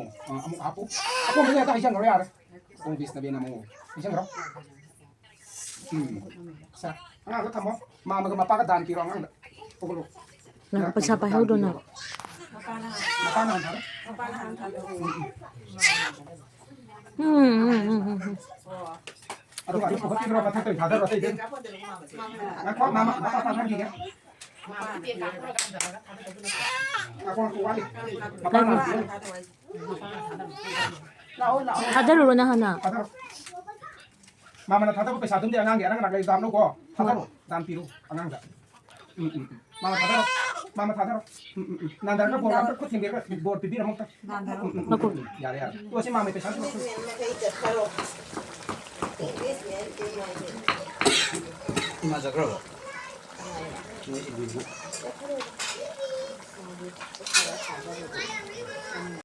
ꯑꯥ, ꯑꯃꯨꯛ ꯍꯥꯞꯄꯨ꯫ ꯑꯄꯣꯝꯕꯗꯤ ꯍꯦꯛꯇ ꯍꯩꯖꯟꯈ꯭ꯔꯣ ꯌꯥꯔꯦ꯫ ꯑꯄꯣꯝꯕꯤ ꯕꯤꯁꯅꯕꯤꯅ ꯑꯃꯨꯛ ꯍꯩꯖꯟꯈ꯭ꯔꯣ꯫ ꯎꯝ꯫ ꯁꯦ, ꯑꯉꯥꯡꯗꯣ ꯊꯝꯃꯣ꯫ ꯃꯥꯝꯃꯒ ꯃꯄꯥꯒ ꯗꯥꯟ ꯄꯤꯔꯣ ꯑꯉꯥꯡꯗ꯫ ꯄꯨꯈꯠꯂꯣ꯫ ꯅꯪ ꯄꯩꯁꯥ ꯄꯥꯏꯍꯧꯗꯣ ꯅꯪ꯫ ꯃꯄꯥꯅ ꯍꯥꯟꯅ ꯊꯥꯔꯣ꯫ ꯎꯝ, ꯎꯝ, ꯎꯝ, ꯎꯝ, ꯎꯝ꯫ ꯑꯗꯨꯒ ꯑꯗꯨ ꯄꯨꯈꯠꯄꯤꯈ꯭ꯔꯣ, ꯃꯊꯛꯇ ꯑꯣꯏꯅ ꯊꯥꯗꯔꯣ, ꯑꯇꯩꯗꯤ꯫ ꯉꯥꯏꯈꯣ, ꯃꯥꯝꯃ, ꯃꯄꯥ ꯊꯥꯗꯈꯤꯒꯦ꯫ ꯉꯥꯏꯈꯣ, ꯉꯥꯏꯈꯣ, ꯋꯥꯠꯂꯤ꯫ ꯃꯄꯥꯅ ꯍꯥꯟꯅ ꯄꯤꯔꯣ꯫ ꯂꯥꯛꯑꯣ, ꯂꯥꯛꯑꯣ꯫ ꯊꯥꯗꯔꯨꯔꯣ ꯅꯪ ꯍꯥꯟꯅ꯫ ꯊꯥꯗꯔꯣ꯫ ꯃꯥꯝꯃꯅ ꯊꯥꯗꯕ ꯄꯩꯁꯥꯗꯨꯝꯗꯤ ꯑꯉꯥꯡꯒꯤ ꯑꯔꯪ ꯑꯔꯪ ꯂꯩ ꯗꯥꯝ ꯂꯧꯀꯣ꯫ ꯊꯥꯗꯔꯣ꯫ ꯗꯥꯝ ꯄꯤꯔꯣ ꯑꯉꯥꯡꯗ꯫ ꯎꯝ, ꯎꯝ, ꯎꯝ꯫ ꯃꯥꯝꯃ ꯊꯥꯗꯔꯣ꯫ ꯃꯥꯝꯃ ꯊꯥꯗꯔꯣ꯫ ꯎꯝ, ꯎꯝ, ꯎꯝ꯫ ꯅꯥꯟꯗꯔꯒ ꯕꯣꯔ ꯑꯝꯇ ꯈꯨꯠ ꯊꯦꯡꯕꯤꯔꯒ ꯕꯣꯔ ꯄꯤꯕꯤꯔꯝꯃꯣ ꯑꯝꯇ꯫ ꯎꯝ, ꯎꯝ, ꯎꯝ, ꯎꯝ, ꯎꯝ꯫ ꯌꯥꯔꯦ, ꯌꯥꯔꯦ꯫ ꯇꯣ, ꯁꯤ ꯃꯥꯝꯃꯩ ꯄꯩꯁꯥ ꯄꯤꯔꯣ꯫ ꯏꯃꯥ ꯆꯠꯈ꯭ꯔꯕꯣ? ꯅꯣꯏ ꯏꯕꯨꯡꯉꯣ꯫